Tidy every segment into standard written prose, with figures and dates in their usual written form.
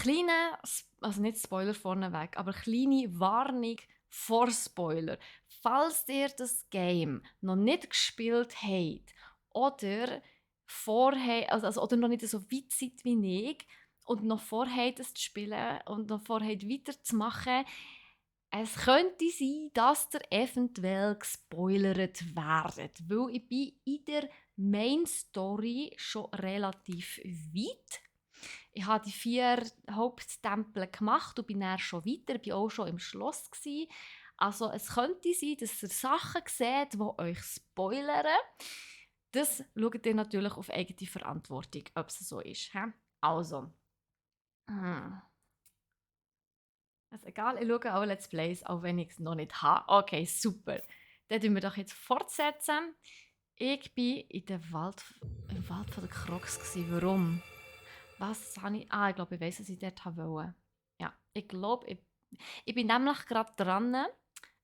kleine, also nicht Spoiler vorneweg, aber kleine Warnung vor Spoiler. Falls ihr das Game noch nicht gespielt habt oder vorher, oder noch nicht so weit seid wie ich und noch vorhabt, es zu spielen und noch vorhabt, weiterzumachen, es könnte sein, dass ihr eventuell gespoilert werdet, weil ich bin in der Main Story schon relativ weit. Ich habe die 4 Haupttempel gemacht und bin dann schon weiter, bin auch schon im Schloss gewesen. Also es könnte sein, dass ihr Sachen seht, die euch spoilern. Das schaut ihr natürlich auf eigene Verantwortung, ob es so ist. He? Also, also egal, ich schaue auch Let's Plays, auch wenn ich es noch nicht habe. Okay, super. Dann fortsetzen wir doch jetzt fortsetzen. Ich war im Wald von der Crocs. Warum? Was habe ich? Ich glaube, ich weiß, was ich dort wollte. Ja, ich glaube, ich bin nämlich gerade dran,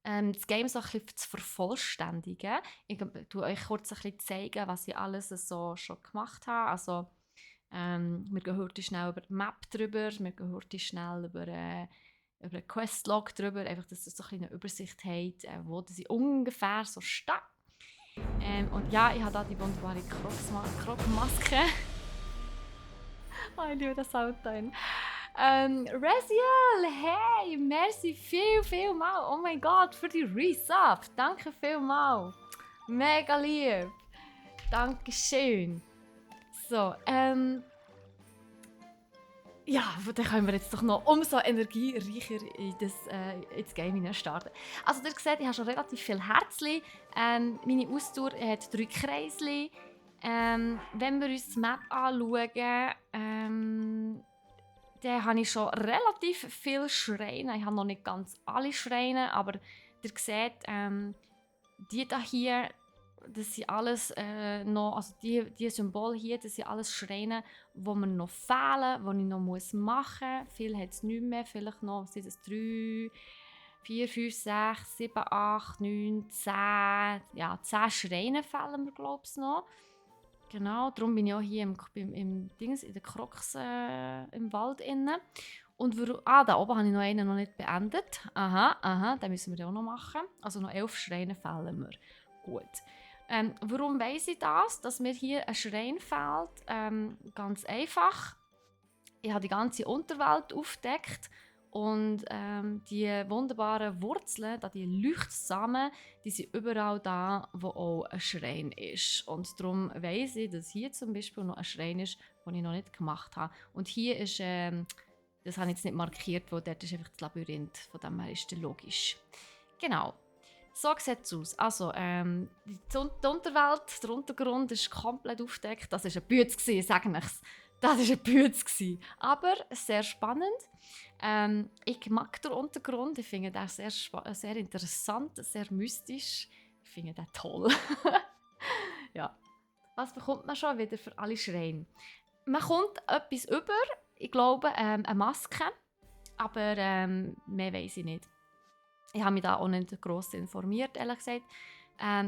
das Game so ein bisschen zu vervollständigen. Ich tue euch kurz ein bisschen zeigen, was ich alles so schon gemacht habe. Also, wir gehen heute schnell über die Map drüber, wir gehen heute schnell über den Questlog drüber, einfach, dass ihr so ein eine Übersicht habt, wo sie ungefähr so stehen. Und ja, ich habe da die wunderbare Krogmaske. Oh, ich liebe das Soundteil. Resiel, hey, merci viel mal. Oh mein Gott, für die Resub. Danke viel mal. Mega lieb. Dankeschön. So, ja, dann können wir jetzt doch noch umso energiereicher ins Game starten. Also, ihr seht, ich habe schon relativ viel Herzchen. Meine Ausdauer hat 3 Kreisli. Wenn wir uns die Map anschauen, dann habe ich schon relativ viele Schreine. Ich habe noch nicht ganz alle Schreine, aber ihr seht, die hier, das sind alles noch, also die Symbole hier, das sind alles Schreine, die mir noch fehlen, die ich noch machen muss. Viel hat es nicht mehr, vielleicht noch, sind es 3, 4, 5, 6, 7, 8, 9, 10, ja, 10 Schreine fehlen mir, glaube ich, noch. Genau, darum bin ich auch hier im Dings, in den Crocs im Wald inne. Und da oben habe ich noch einen noch nicht beendet. Aha, den müssen wir auch noch machen. Also noch 11 Schreine fehlen mir. Gut. Warum weiss ich das? Dass mir hier ein Schrein fehlt? Ganz einfach. Ich habe die ganze Unterwelt aufgedeckt und die wunderbaren Wurzeln, die Leuchtsamen, die sind überall da, wo auch ein Schrein ist. Und darum weiss ich, dass hier zum Beispiel noch ein Schrein ist, den ich noch nicht gemacht habe. Und hier ist, das habe ich jetzt nicht markiert, weil dort ist einfach das Labyrinth. Von dem her ist das logisch. Genau. So sieht es aus. Also, die Unterwelt, der Untergrund ist komplett aufgedeckt. Das war ein Bütz, sage ich es. Das war ein Bütz. Aber sehr spannend. Ich mag den Untergrund. Ich finde den sehr interessant, sehr mystisch. Ich finde den toll. Ja. Was bekommt man schon wieder für alle Schreine? Man kommt etwas über. Ich glaube, eine Maske. Aber mehr weiß ich nicht. Ich habe mich da auch nicht gross informiert, ehrlich gesagt.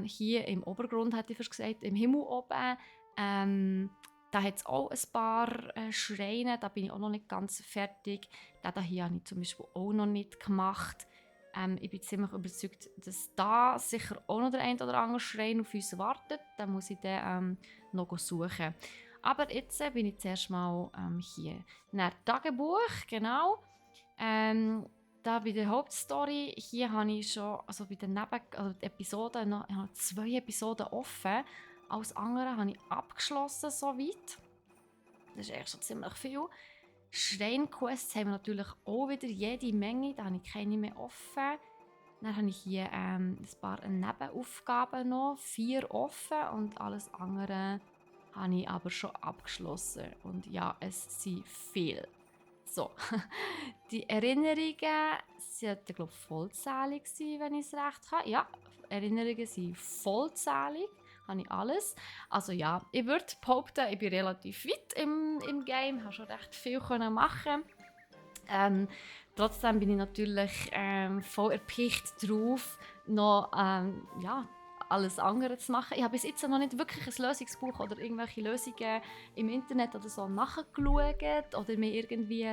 Hier im Obergrund, hätte ich fast gesagt, im Himmel oben, da hat es auch ein paar Schreine, da bin ich auch noch nicht ganz fertig. Den hier habe ich zum Beispiel auch noch nicht gemacht. Ich bin ziemlich überzeugt, dass da sicher auch noch der ein oder andere Schrein auf uns wartet. Da muss ich dann noch suchen. Aber jetzt bin ich zuerst mal hier. Nach Tagebuch, genau. Da bei der Hauptstory, hier habe ich schon, also bei den Episoden, noch 2 Episoden offen. Alles andere habe ich abgeschlossen, soweit. Das ist echt schon ziemlich viel. Schreinquests haben wir natürlich auch wieder jede Menge, da habe ich keine mehr offen. Dann habe ich hier ein paar Nebenaufgaben noch, 4 offen und alles andere habe ich aber schon abgeschlossen. Und ja, es sind viele. So, die Erinnerungen sollten, glaube ich, vollzählig sein, wenn ich es recht habe. Ja, Erinnerungen sind vollzählig, habe ich alles. Also ja, ich würde behaupten, ich bin relativ weit im Game, habe schon recht viel machen. Trotzdem bin ich natürlich voll erpicht drauf, noch ja, alles andere zu machen. Ich habe bis jetzt noch nicht wirklich ein Lösungsbuch oder irgendwelche Lösungen im Internet oder so nachgeschaut oder mir irgendwie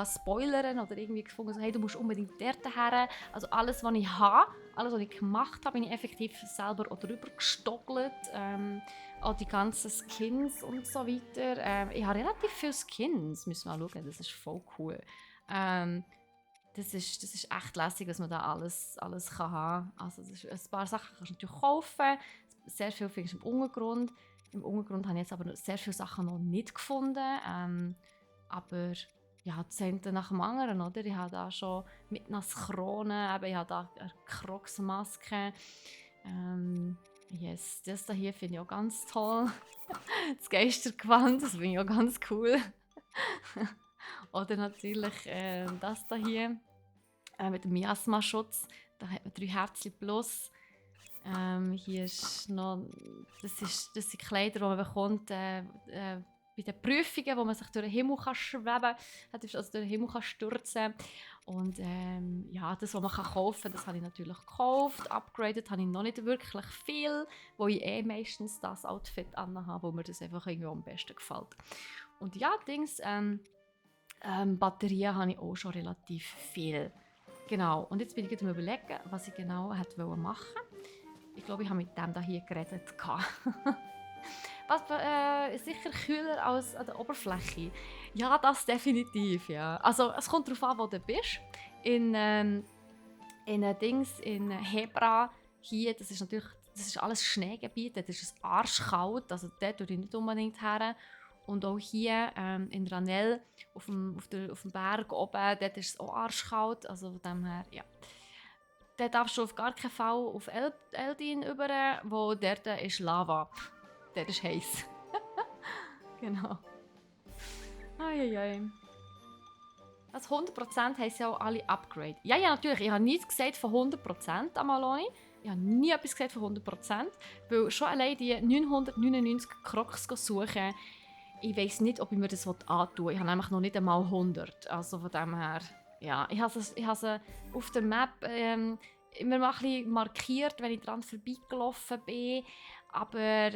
spoilern oder irgendwie gefunden, so, hey, du musst unbedingt dort her. Also alles, was ich habe, alles, was ich gemacht habe, bin ich effektiv selber auch drüber gestockelt. Auch die ganzen Skins und so weiter. Ich habe relativ viele Skins, müssen wir mal schauen, das ist voll cool. Das ist echt lässig, was man da alles kann haben. Also ein paar Sachen kannst du natürlich kaufen, sehr viel findest du im Untergrund. Im Untergrund habe ich jetzt aber sehr viele Sachen noch nicht gefunden. Aber ja, das eine nach dem anderen, oder? Ich habe da schon mit Nasskrone, ich habe da eine Crocs-Maske. Yes, das hier finde ich auch ganz toll. Das Geistergewand, das finde ich auch ganz cool. Oder natürlich das hier mit dem Miasma-Schutz. Da hat man 3 Herzchen plus. Hier ist noch, das sind Kleider, die man bekommt bei den Prüfungen, wo man sich durch den Himmel kann schweben kann, also durch den Himmel kann stürzen. Und ja, das, was man kaufen kann, das habe ich natürlich gekauft. Upgraded habe ich noch nicht wirklich viel, wo ich meistens das Outfit anhabe, wo mir das einfach irgendwie am besten gefällt. Und ja, Batterien habe ich auch schon relativ viel. Genau, und jetzt bin ich am überlegen, was ich genau hätte machen wollen. Ich glaube, ich habe mit dem hier geredet. Was sicher kühler als an der Oberfläche. Ja, das definitiv, ja. Also es kommt darauf an, wo du bist. In Hebra, hier, das ist alles Schneegebiet, das ist es arschkalt, also dort würde ich nicht unbedingt her. Und auch hier in Ranel, auf dem Berg oben, dort ist es auch arschkalt, also von dem her, ja. Dort darfst du auf gar keinen Fall auf Eldin über, wo dort ist Lava. Dort ist heiß. Genau. Eieiei. Das 100% heisst ja auch alle Upgrade. Ja, natürlich. Ich habe nichts gesagt von 100% Amaloni. Ich habe nie etwas gesagt von 100%. Weil schon allein die 999 Crocs suchen, ich weiss nicht, ob ich mir das antun will. Ich habe nämlich noch nicht einmal 100. Also von dem her, ja. Ich habe sie auf der Map immer mal ein bisschen markiert, wenn ich dran vorbeigelaufen bin. Aber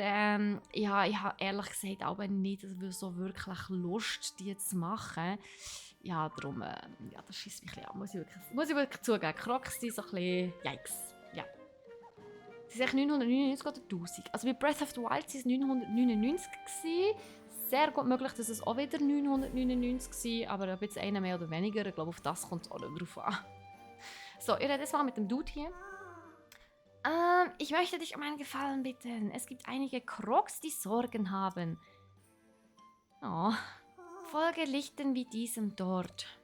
ich habe ehrlich gesagt auch nicht so wirklich Lust, die zu machen. Ja, darum, ja, das schießt mich ein bisschen an, muss ich wirklich zugeben. Crocs sind so ein bisschen, yikes, ja. Sie sind 999 oder 1000. Also bei Breath of the Wild waren es 999 gewesen. Sehr gut möglich, dass es auch wieder 999 war, aber ob jetzt einer mehr oder weniger, ich glaube, auf das kommt es auch nicht drauf an. So, ich rede jetzt mal mit dem Dude hier. Ich möchte dich um einen Gefallen bitten. Es gibt einige Crocs, die Sorgen haben. Oh, folge Lichten wie diesem dort.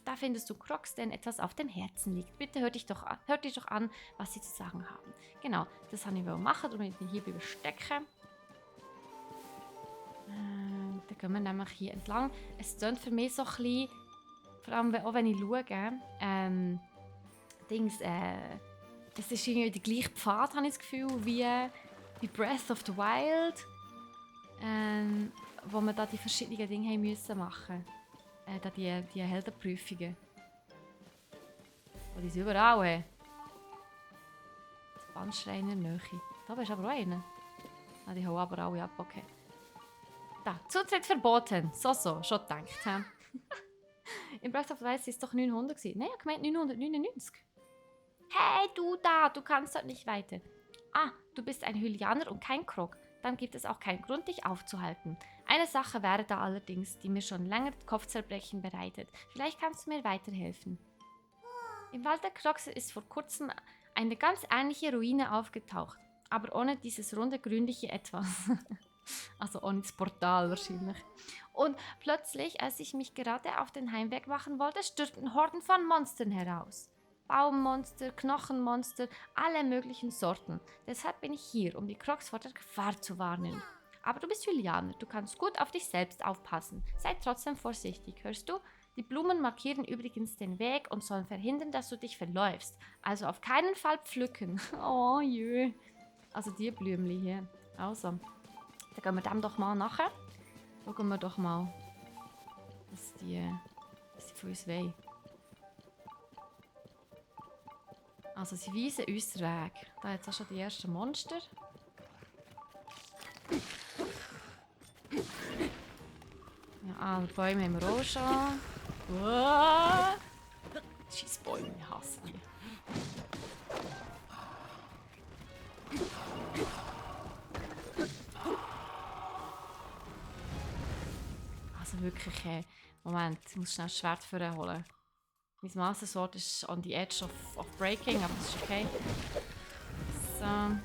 Da findest du Crocs, denen etwas auf dem Herzen liegt. Bitte hört dich doch an, was sie zu sagen haben. Genau, das habe ich machen, darum ich hier überstecken. Da gehen wir nämlich hier entlang. Es tönt für mich so ein bisschen, vor allem auch wenn ich schaue, es ist irgendwie der gleiche Pfad, habe ich das Gefühl, wie bei Breath of the Wild, wo wir da die verschiedenen Dinge haben müssen machen. Da die Heldenprüfungen. Die sind überall. Das Bandschreiner Nähe. Da bist aber auch einer. Ah, die hauen aber alle ab, okay. Da, Zutritt verboten. So, schon gedacht. In Breath of the Wild war es doch 900 gewesen. Nein, ich habe gemeint 999. Hey, du da, du kannst dort nicht weiter. Ah, du bist ein Hylianer und kein Croc. Dann gibt es auch keinen Grund, dich aufzuhalten. Eine Sache wäre da allerdings, die mir schon länger Kopfzerbrechen bereitet. Vielleicht kannst du mir weiterhelfen. Im Wald der Crocs ist vor kurzem eine ganz ähnliche Ruine aufgetaucht, aber ohne dieses runde grünliche Etwas. Also ohne das Portal wahrscheinlich. Und plötzlich, als ich mich gerade auf den Heimweg machen wollte, stürzten Horden von Monstern heraus. Baummonster, Knochenmonster, alle möglichen Sorten. Deshalb bin ich hier, um die Crocs vor der Gefahr zu warnen. Aber du bist Hylianer, du kannst gut auf dich selbst aufpassen. Sei trotzdem vorsichtig, hörst du? Die Blumen markieren übrigens den Weg und sollen verhindern, dass du dich verläufst. Also auf keinen Fall pflücken. Oh jö. Also die Blümchen hier. Also, dann gehen wir dem doch mal nachher. Schauen wir doch mal, was die von uns wollen. Also sie weisen uns den Weg. Da hat es auch schon die ersten Monster. Ja, alle Bäume haben wir auch schon. Uah! Scheiß Bäume, ich hasse die. Also wirklich, Moment, ich muss schnell das Schwert vorholen. Mein Mastersword ist on the edge of breaking, aber das ist okay. So. Alles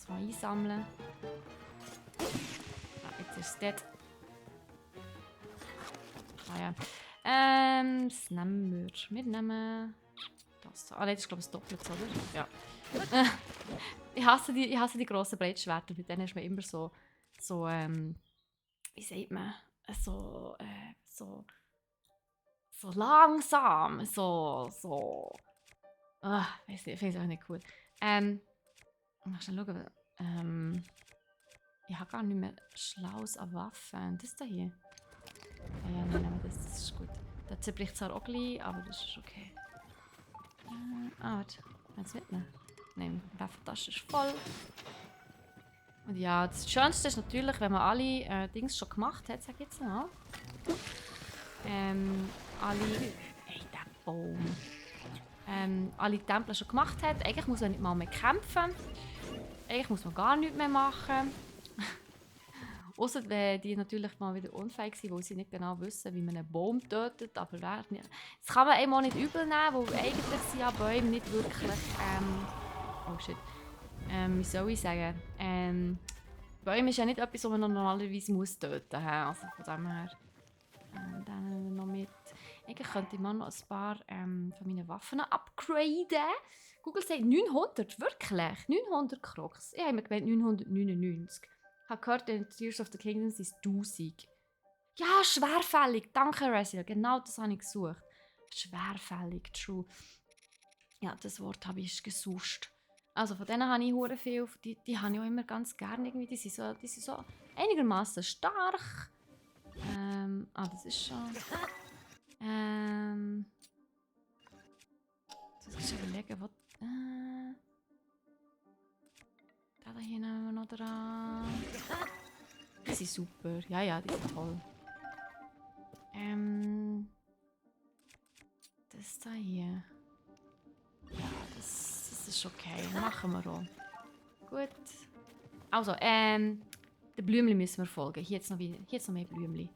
mal einsammeln. Ah, jetzt ist es dort. Ah ja. Was nehmen wir? Wir nehmen das. Ah, das ist glaube ich das Doppelte, oder? Ja. ich hasse die grossen Breitschwerter. Mit denen ist man immer so, wie sagt man? So langsam. Weiß nicht, finde ich auch nicht cool. Mal schnell schauen. Ich habe gar nicht mehr Schlaues an Waffen. Das da hier. Ja, nehmen wir das, das ist gut. Da zerbricht zwar auch gleich, aber das ist okay. Warte. Kannst du mitnehmen? Nein, die Waffentasche ist voll. Und ja, das Schönste ist natürlich, wenn man alle Dings schon gemacht hat, sag ich jetzt mal. Alle... Hey, der Baum. Alle Tempel schon gemacht hat. Eigentlich muss man nicht mal mehr kämpfen. Eigentlich muss man gar nichts mehr machen. Ausser wenn die natürlich mal wieder unfähig sind, weil sie nicht genau wissen, wie man einen Baum tötet. Aber das kann man einem auch nicht übel nehmen, weil eigentlich sind ja Bäume nicht wirklich... oh shit. Wie soll ich sagen? Bäume ist ja nicht etwas, was man normalerweise muss töten muss. Also von dem her. Dann nehmen wir noch mit. Eigentlich könnte ich mal noch ein paar von meinen Waffen upgraden. Google sagt 900, wirklich? 900 Crocs. Ich habe mir gemeint 999. Ich habe gehört, in Tears of the Kingdom ist 1000. Ja, schwerfällig. Danke, Resil. Genau das habe ich gesucht. Schwerfällig, true. Ja, das Wort habe ich gesucht. Also von denen habe ich hure viel. Die habe ich auch immer ganz gerne. Irgendwie. Die sind so einigermaßen stark. Das ist schon... Jetzt muss ich überlegen, was... Da hier nehmen wir noch dran. Die sind super. Ja, die sind toll. Das da hier. Ja, das ist okay. Machen wir auch. Gut. Also, den Blümchen müssen wir folgen. Hier jetzt noch mehr Blümchen.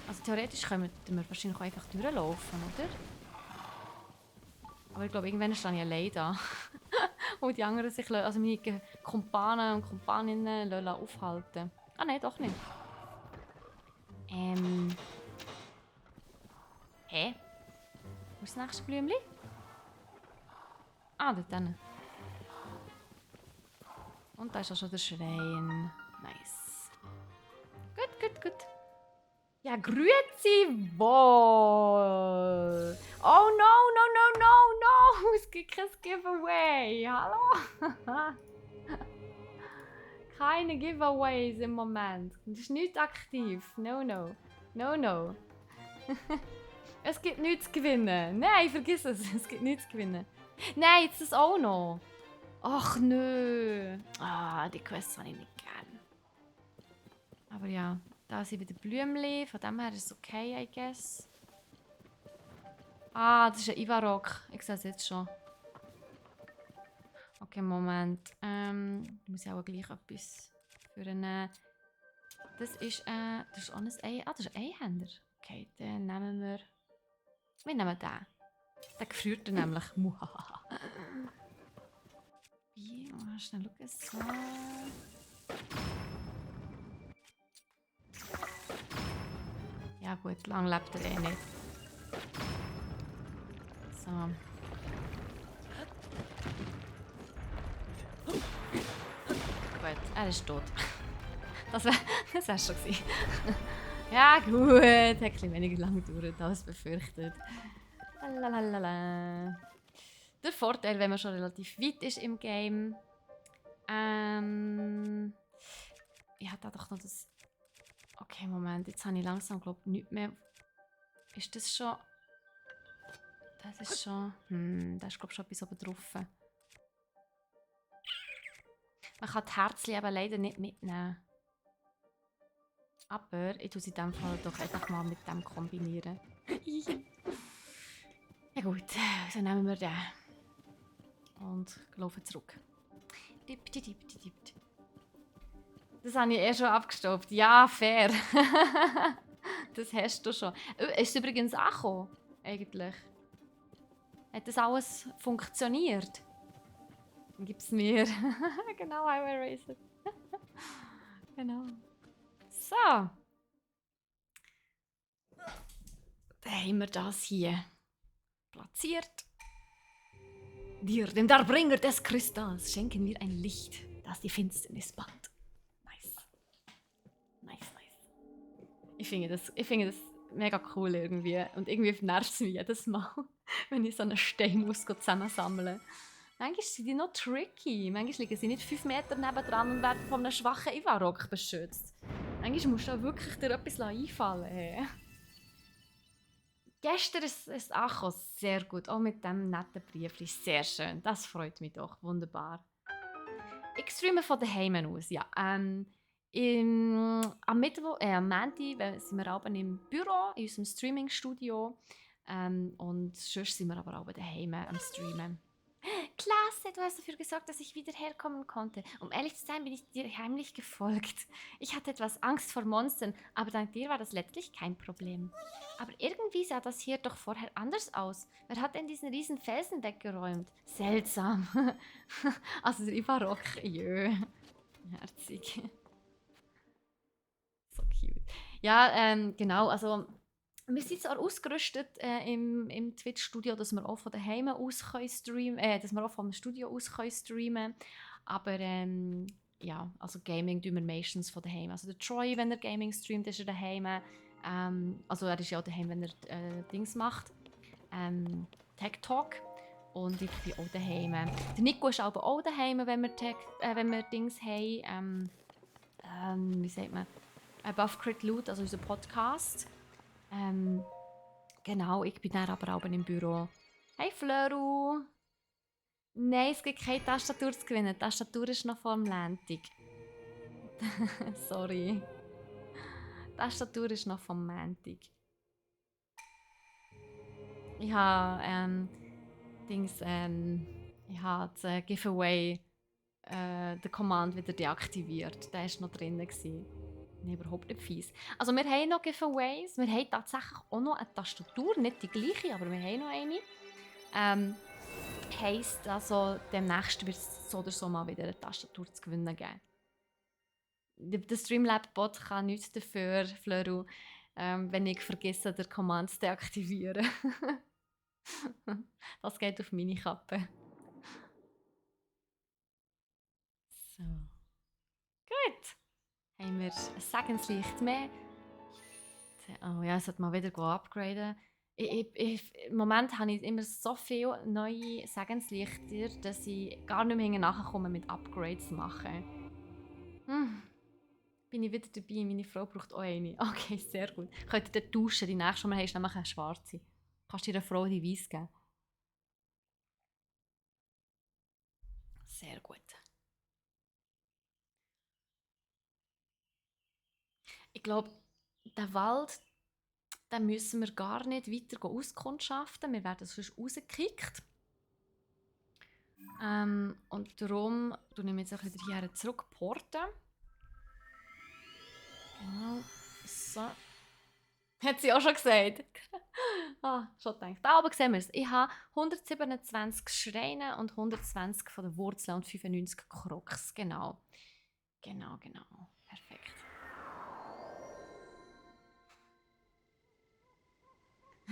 Also theoretisch können wir wahrscheinlich auch einfach durchlaufen, oder? Aber ich glaube, irgendwann stehe ich allein da. Und die anderen sich, also meine Kumpanen und Kumpaninnen aufhalten. Ah nein, doch nicht. Hä? Wo ist das nächste Blümchen? Ah, dort hinten. Und da ist auch schon der Schrein. Nice. Gut. Ja, grüezi wohl. Oh no. Es gibt kein Giveaway. Hallo? Keine Giveaways im Moment. Es ist nicht aktiv. No. Es gibt nichts zu gewinnen. Nein, vergiss es. Es gibt nichts zu gewinnen. Nein, jetzt das auch noch. Ach nö. Die Quests habe ich nicht gern. Aber ja, da sind wieder Blümchen. Von dem her ist es okay, I guess. Das ist ein Ivarok. Ich sehe es jetzt schon. Okay, Moment. Ich muss auch gleich etwas für einen... Das ist auch ein Ei. Das ist ein Eihänder. Okay, dann nehmen wir... Wir nehmen den. Der gefriert nämlich. Wie? Schnell schauen. So. Ja gut, lang lebt er eh nicht. So. Gut, er ist tot. Das wär schon gewesen. Ja gut, hat ein bisschen weniger lang gedauert als befürchtet. Lalalala. Der Vorteil, wenn man schon relativ weit ist im Game. Ich habe da doch noch das... Okay, Moment, jetzt habe ich langsam, glaube ich, nichts mehr... Ist das schon... Das ist schon... da ist glaube ich schon etwas oben drauf. Man kann die Herzchen aber leider nicht mitnehmen. Aber ich tue sie in diesem Fall doch einfach mal mit dem kombinieren. Ja gut, dann nehmen wir den. Und laufen zurück. Das habe ich eh schon abgestopft. Ja, fair. Das hast du schon. Ist es übrigens angekommen, eigentlich? Hat das alles funktioniert? Dann gibt es mir. Genau, I'm erased. Genau. So. Dann haben wir das hier platziert. Dir, dem Darbringer des Kristalls, schenken wir ein Licht, das die Finsternis bannt. Nice. Nice. Ich finde das mega cool irgendwie. Und irgendwie nervt es mich jedes Mal, wenn ich so einen Stein muss zusammensammeln. Manchmal sind die noch tricky. Manchmal liegen sie nicht 5 Meter nebendran und werden von einem schwachen Ivarok beschützt. Manchmal musst du auch wirklich dir etwas einfallen lassen. Gestern ist es angekommen, sehr gut. Auch mit diesem netten Brief. Sehr schön. Das freut mich doch. Wunderbar. Ich streame von daheim aus, ja. Am Mittwoch, am Montag sind wir abends im Büro, in unserem Streaming-Studio. Und sonst sind wir aber auch daheim am Streamen. Klasse, du hast dafür gesorgt, dass ich wieder herkommen konnte. Um ehrlich zu sein, bin ich dir heimlich gefolgt. Ich hatte etwas Angst vor Monstern, aber dank dir war das letztlich kein Problem. Aber irgendwie sah das hier doch vorher anders aus. Wer hat denn diesen riesen Felsen weggeräumt? Seltsam. Also der Ivarok, jö. Herzig. So cute. Ja, genau, also wir sind zwar ausgerüstet im Twitch-Studio, dass wir auch von daheim aus streamen können, dass wir auch vom Studio aus streamen können. Aber ja, also Gaming tun wir meistens von daheim. Also der Troy, wenn er Gaming streamt, ist er daheim. Also er ist ja auch daheim, wenn er Dings macht. Tech Talk. Und ich bin auch daheim. Der Nico ist aber auch daheim, wenn wir Dings haben. Wie sagt man? Buff Crit Loot, also unser Podcast. Genau, ich bin dann aber auch im Büro. Hey Flöru! Nein, es gibt keine Tastatur zu gewinnen. Die Tastatur ist noch vor dem Montag. Sorry. Die Tastatur ist noch vom Montag. Ich habe ich habe das Giveaway, den Command wieder deaktiviert. Der war noch drin. Nee, überhaupt nicht fies. Also wir haben noch Giveaways. Wir haben tatsächlich auch noch eine Tastatur. Nicht die gleiche, aber wir haben noch eine. Heisst also, demnächst wird es so oder so mal wieder eine Tastatur zu gewinnen geben. Der Streamlab-Bot kann nichts dafür, Flöru, wenn ich vergesse, den Command zu deaktivieren. Das geht auf meine Kappe. So. Gut. Haben wir ein Segenslicht mehr. Oh ja, es sollte mal wieder upgraden. Im Moment habe ich immer so viele neue Segenslichter, dass ich gar nicht mehr nachkomme mit Upgrades machen. Bin ich wieder dabei, meine Frau braucht auch eine. Okay, sehr gut. Könnt ihr dann tauschen, die nächste, die wir haben, ist nämlich eine schwarze. Kannst du deiner Frau die weiß geben? Sehr gut. Ich glaube, den Wald, den müssen wir gar nicht weiter auskundschaften. Wir werden sonst rausgekickt. Und darum tue ich mich jetzt wieder hierher zurückporten. Genau. So. Hat sie auch schon gesagt. Schon gedacht. Da oben sehen wir es. Ich habe 127 Schreine und 120 von den Wurzeln und 95 Kroks. Genau. Genau. Perfekt.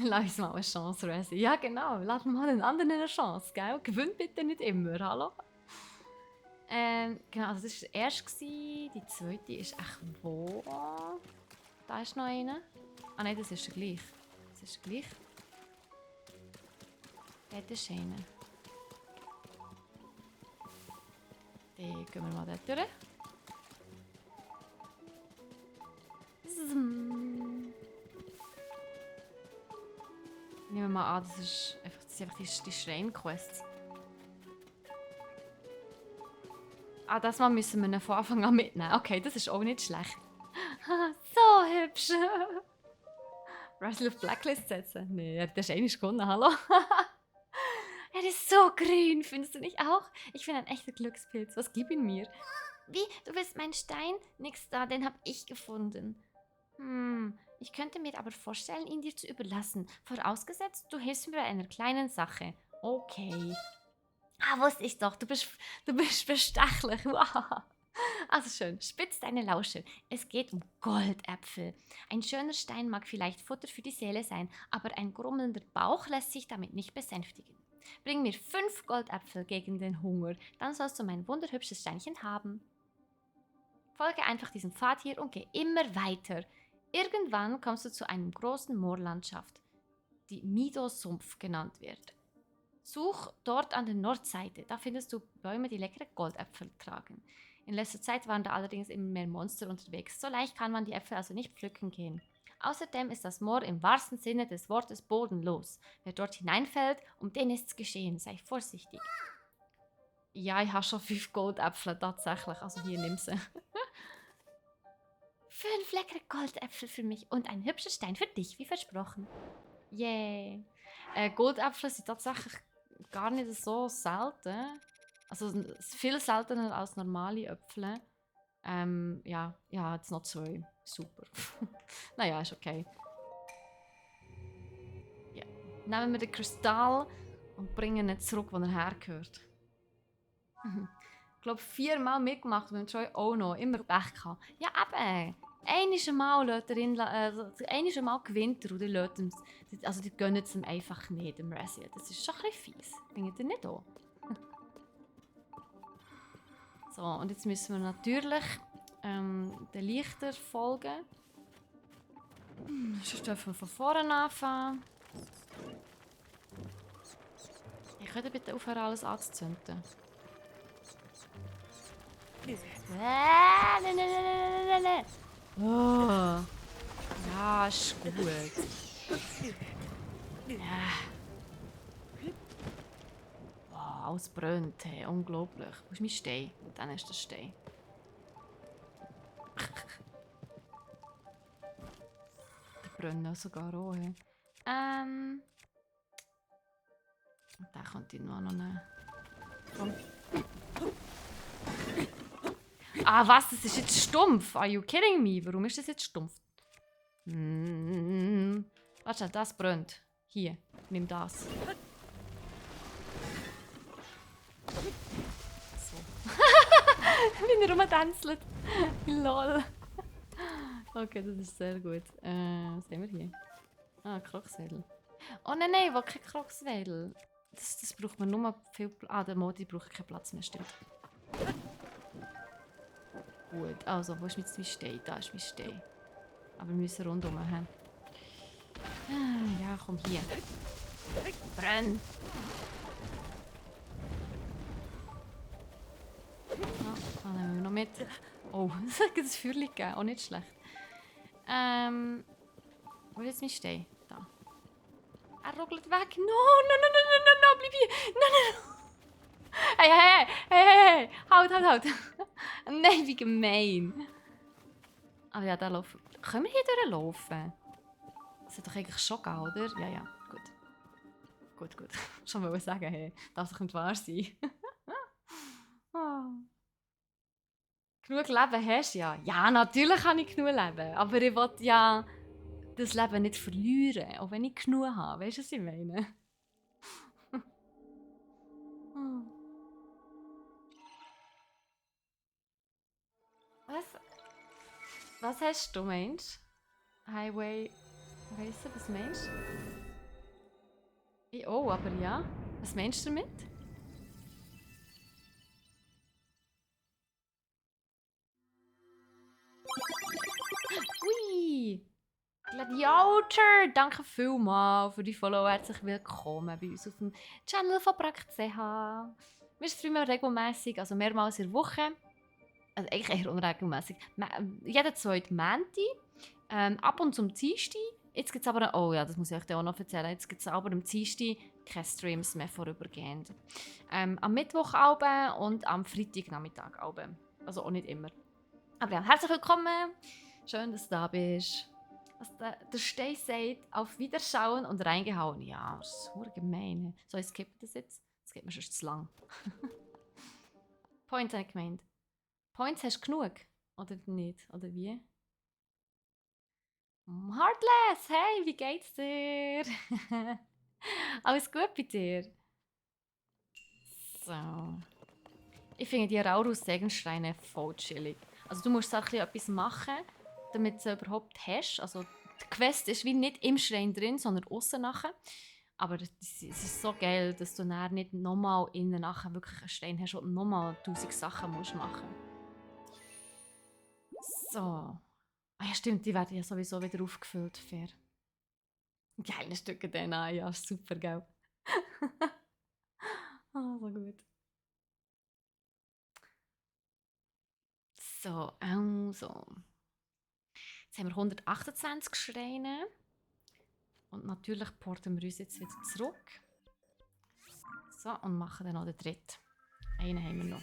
Lass uns mal eine Chance, Resi. Ja, genau. Lass mal den anderen eine Chance, gell? Gewinn bitte nicht immer, hallo? Genau, also das war der erste. Die zweite ist echt wo? Da ist noch eine. Ah nein, das ist der gleich. Das ist der gleich. Dort ist einer. Dann gehen wir mal dort durch. Nehmen wir mal an, das ist einfach sind einfach die Schrein-Quests. Ah, das Mal müssen wir ihn von Anfang an mitnehmen. Okay, das ist auch nicht schlecht. So hübsch. Russell auf Blacklist setzen? Nee, er hat den Schein gewonnen, hallo? Er ist so grün, findest du nicht auch? Ich finde ein echter Glückspilz. Was gib ihn mir? Wie? Du willst meinen Stein? Nix da, den habe ich gefunden. Ich könnte mir aber vorstellen, ihn dir zu überlassen. Vorausgesetzt, du hilfst mir bei einer kleinen Sache. Okay. Ah, wusste ich doch. Du bist bestechlich. Wow. Also schön, spitz deine Lausche. Es geht um Goldäpfel. Ein schöner Stein mag vielleicht Futter für die Seele sein, aber ein grummelnder Bauch lässt sich damit nicht besänftigen. Bring mir 5 Goldäpfel gegen den Hunger, dann sollst du mein wunderhübsches Steinchen haben. Folge einfach diesem Pfad hier und geh immer weiter. Irgendwann kommst du zu einem großen Moorlandschaft, die Mido-Sumpf genannt wird. Such dort an der Nordseite, da findest du Bäume, die leckere Goldäpfel tragen. In letzter Zeit waren da allerdings immer mehr Monster unterwegs, so leicht kann man die Äpfel also nicht pflücken gehen. Außerdem ist das Moor im wahrsten Sinne des Wortes bodenlos. Wer dort hineinfällt, um den ist's geschehen, sei vorsichtig. Ja, ich habe schon 5 Goldäpfel tatsächlich, also hier nimm sie. 5 leckere Goldäpfel für mich und ein hübscher Stein für dich, wie versprochen. Yay. Goldäpfel sind tatsächlich gar nicht so selten. Also viel seltener als normale Äpfel. Ja, jetzt noch 2. Super. Naja, ist okay. Ja. Nehmen wir den Kristall und bringen ihn zurück, wo er hergehört. Ich glaube, 4 Mal mitgemacht und Troy auch noch. Immer Pech gehabt. Ja, eben. Einmal gewinnt er und die lässt ihm, also die gönnen es ihm einfach nicht, dem Razzie. Das ist schon ein bisschen fies. Findet ihr nicht auch? So, und jetzt müssen wir natürlich den Lichter folgen. Sonst dürfen wir von vorne anfangen. Ich könnte bitte aufhören, alles anzuzünden. Oh. Ja, ist gut. Ja. Wow, alles brennt, hey. Unglaublich. Wo ist mein Stein? Und dann ist der Stein. Der brennt sogar auch, hey. Und da könnte ich noch nehmen. Komm. Ah, was? Das ist jetzt stumpf. Are you kidding me? Warum ist das jetzt stumpf? Warte, das brennt. Hier, nimm das. So. Wie er rumtänzelt. Lol. Okay, das ist sehr gut. Was haben wir hier? Ah, Kroxwedel. Oh nein, ich will kein Kroxwedel. Das braucht man nur viel Platz. Ah, der Modi braucht keinen Platz mehr, stimmt. Gut, also, wo ist jetzt mein Stein? Da ist mein Stein. Aber wir müssen rundum haben. Ja, komm hier. Brenn! Ah, nehmen wir noch mit. Oh, es hat ein Feuerchen gegeben. Auch nicht schlecht. Wo ist jetzt mein Stein? Da. Er ruckelt weg. No, bleib hier. No. Hey. Halt. Nein, wie gemein. Aber ja, da laufen. Können wir hier durchlaufen? Das sollte doch eigentlich schon gehen, oder? Ja, gut. Schon mal sagen, hey, darf doch nicht wahr sein. Oh. Genug Leben hast du ja. Ja, natürlich habe ich genug Leben. Aber ich will ja das Leben nicht verlieren, auch wenn ich genug habe. Weißt du, was ich meine? Was hast du, Mensch? Highway. Weißt du, was meinst du? Oh, aber ja. Was meinst du damit? Ui! Gladiator! Danke vielmals für die Follow. Herzlich willkommen bei uns auf dem Channel von Prakt.ch. Wir streamen regelmäßig, also mehrmals in der Woche. Also eigentlich eher unregelmäßig. Jeden zweiten Montag. Ab und zum Dienstag Jetzt gibt es aber, oh ja, das muss ich euch dann auch noch erzählen, jetzt gibt es aber am Dienstag keine Streams mehr vorübergehend. Am Mittwochabend und am Freitagnachmittag abend. Also auch nicht immer. Aber ja, herzlich willkommen. Schön, dass du da bist. Was der Stein sagt, auf Wiederschauen und reingehauen. Ja, das ist super gemein. So, ich skippe das jetzt. Das geht mir schon zu lang. Points habe ich gemeint. Points hast du genug? Oder nicht? Oder wie? Heartless, hey, wie geht's dir? Alles gut bei dir? So. Ich finde die Raurus-Segensteine voll chillig. Also du musst auch etwas machen, damit du sie überhaupt hast. Also die Quest ist wie nicht im Schrein drin, sondern außen nachher. Aber es ist so geil, dass du dann nicht nochmal innen nachher wirklich einen Stein hast und nochmal 1000 Sachen musst machen. So. Ah ja stimmt, die werden ja sowieso wieder aufgefüllt. Fair. Geile Stücke DNA, ja, super, gell? Ah, so gut. So, also. Jetzt haben wir 128 Schreine. Und natürlich porten wir uns jetzt wieder zurück. So, und machen dann noch den dritten. Einen haben wir noch.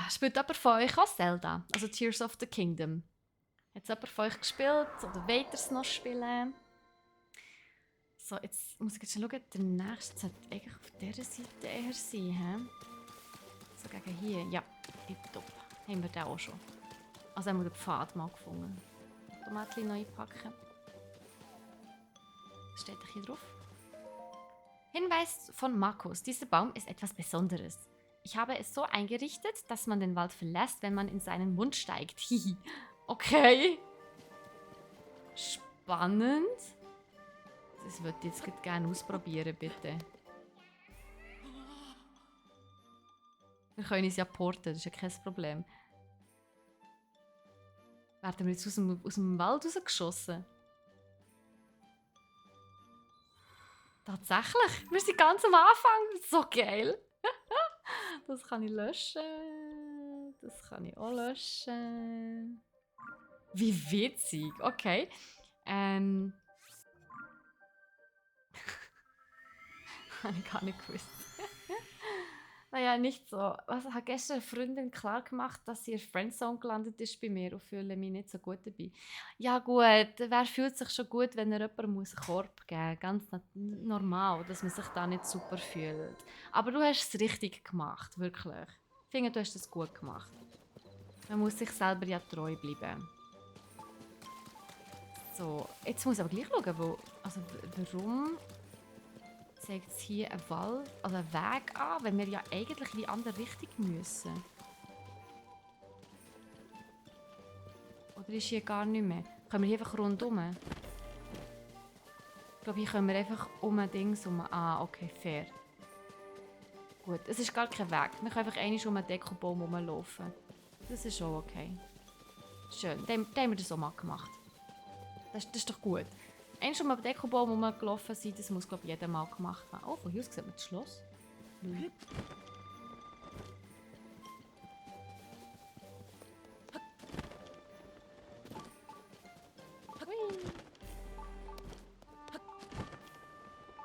Spielt jemand von euch auch Zelda? Also Tears of the Kingdom? Hat es jemand von euch gespielt? Oder wollt ihr es noch spielen? So, jetzt muss ich jetzt schauen. Der nächste sollte eigentlich auf dieser Seite eher sein. He? So gegen hier. Ja, top. Haben wir den auch schon. Also haben wir den Pfad mal gefunden. Tomaten neu packen. Steht hier drauf. Hinweis von Markus. Dieser Baum ist etwas Besonderes. Ich habe es so eingerichtet, dass man den Wald verlässt, wenn man in seinen Mund steigt. Hihi. Okay. Spannend. Das würde ich jetzt gerne ausprobieren, bitte. Wir können es ja porten, das ist ja kein Problem. Werden wir jetzt aus dem Wald rausgeschossen? Tatsächlich? Wir sind ganz am Anfang. Das ist so geil. Das kann ich löschen. Das kann ich auch löschen. Wie witzig. Okay. Habe ich gar nicht gewusst. Naja, nicht so. Was hat gestern eine Freundin klar gemacht, dass sie in Friendzone gelandet ist bei mir und fühle mich nicht so gut dabei. Ja gut, wer fühlt sich schon gut, wenn er jemandem einen Korb geben muss? Ganz normal, dass man sich da nicht super fühlt. Aber du hast es richtig gemacht, wirklich. Ich finde, du hast es gut gemacht. Man muss sich selber ja treu bleiben. So, jetzt muss ich aber gleich schauen, warum zeigt es hier einen Wald, also einen Weg an, wenn wir ja eigentlich in die andere Richtung müssen. Oder ist hier gar nicht mehr? Können wir hier einfach rundum? Ich glaube, hier können wir einfach um ein Ding herum. Ah, okay, fair. Gut, es ist gar kein Weg. Wir können einfach einmal um einen Dekobaum herumlaufen. Das ist schon okay. Schön, dann haben wir das auch mal gemacht. Das ist doch gut. Einmal schon mal am Dekobaum rumgelaufen sein, das muss, glaube ich, jeder mal gemacht haben. Oh, von hier aus sieht man das Schloss.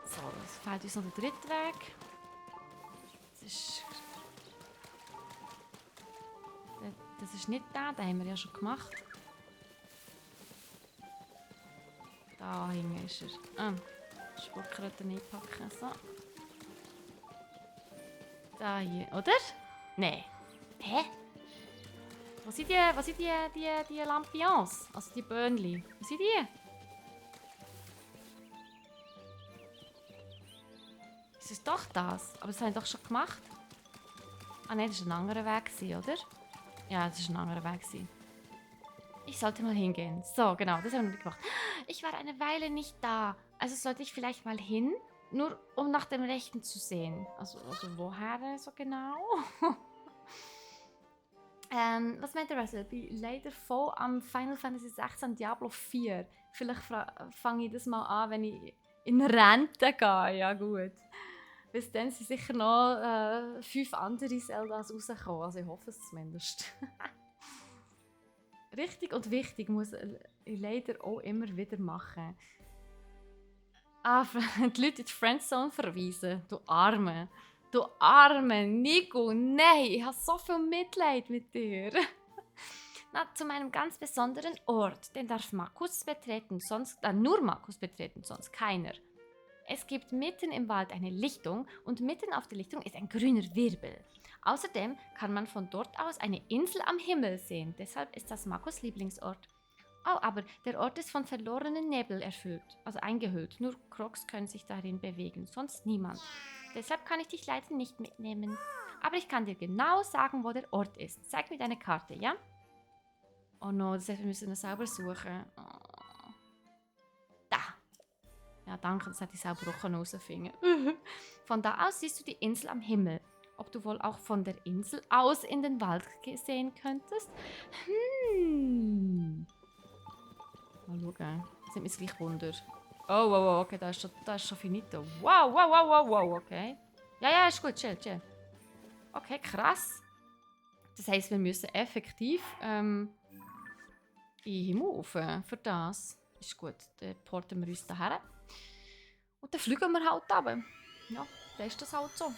So, es fehlt uns noch der dritte Weg. Das ist nicht der, den haben wir ja schon gemacht. Da hinten ist er. Spurkröte einpacken. So. Da hier, oder? Nein. Hä? Wo sind die Lampions? Also die Böhnchen. Wo sind die? Ist es doch das? Aber das haben wir doch schon gemacht. Ah nein, das war ein anderer Weg, oder? Ja, das war ein anderer Weg. Ich sollte mal hingehen. So, genau, das haben wir gemacht. Ich war eine Weile nicht da. Also sollte ich vielleicht mal hin, nur um nach dem Rechten zu sehen. Also woher so genau? Was meint der Russell? Ich bin leider voll am Final Fantasy 16 Diablo 4. Vielleicht fange ich das mal an, wenn ich in Rente gehe. Ja gut. Bis dann sind sicher noch 5 andere Zeldas rausgekommen. Also ich hoffe es zumindest. Richtig und wichtig muss ich leider auch immer wieder machen. Die Leute in die Friendzone verweisen. Du Arme. Du Arme, Nico. Nein, ich habe so viel Mitleid mit dir. Na, zu meinem ganz besonderen Ort. Den darf Markus betreten, sonst nur Markus betreten, sonst keiner. Es gibt mitten im Wald eine Lichtung und mitten auf der Lichtung ist ein grüner Wirbel. Außerdem kann man von dort aus eine Insel am Himmel sehen. Deshalb ist das Markus' Lieblingsort. Oh, aber der Ort ist von verlorenen Nebel erfüllt, also eingehüllt. Nur Crocs können sich darin bewegen, sonst niemand. Deshalb kann ich dich leider nicht mitnehmen. Aber ich kann dir genau sagen, wo der Ort ist. Zeig mir deine Karte, ja? Oh no, das heißt, wir müssen ihn selber suchen. Oh. Da. Ja, danke, das hätte ich selber auch herausfinden können. Von da aus siehst du die Insel am Himmel. Ob du wohl auch von der Insel aus in den Wald sehen könntest? Mal schauen. Das nimmt mich gleich Wunder. Oh, wow, okay, da ist schon finito. Wow, okay. Ja, ist gut, chill. Okay, krass. Das heisst, wir müssen effektiv in den Himmel rauf für das. Ist gut, dann porten wir uns daher. Und dann fliegen wir halt runter. Ja, dann ist das halt so.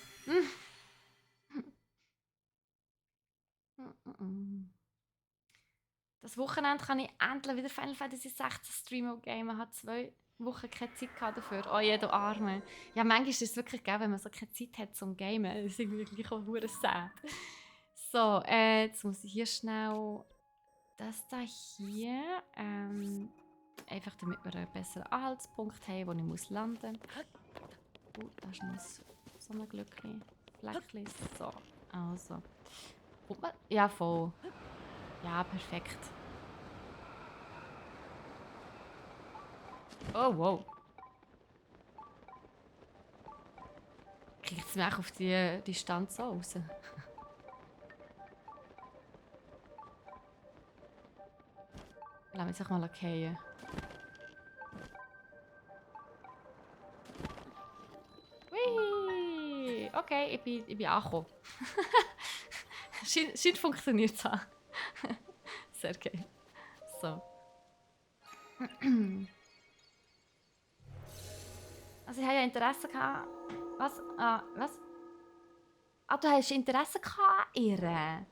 Das Wochenende kann ich endlich wieder Final Fantasy 16 streamen und gamen. Ich habe 2 Wochen keine Zeit dafür. Oh, jeder Arme. Ja, manchmal ist es wirklich geil, wenn man so keine Zeit hat zum Gamen. Das ist irgendwie gleich auch verdammt sad. So, jetzt muss ich hier schnell das da hier. Einfach damit wir einen besseren Anhaltspunkt haben, wo ich muss landen muss. Da ist noch so ein Glückchen. Fleckchen. So, also. Kommt man? Ja, voll. Ja, perfekt. Oh, wow. Kriegt es mich auf die Distanz so raus? Lass mich jetzt mal fallen. Whee! Okay, ich bin angekommen. Scheint funktioniert es auch. Sehr geil. So. Also ich habe ja Interesse gehabt. Was? Was? Du hast Interesse gehabt an ihr?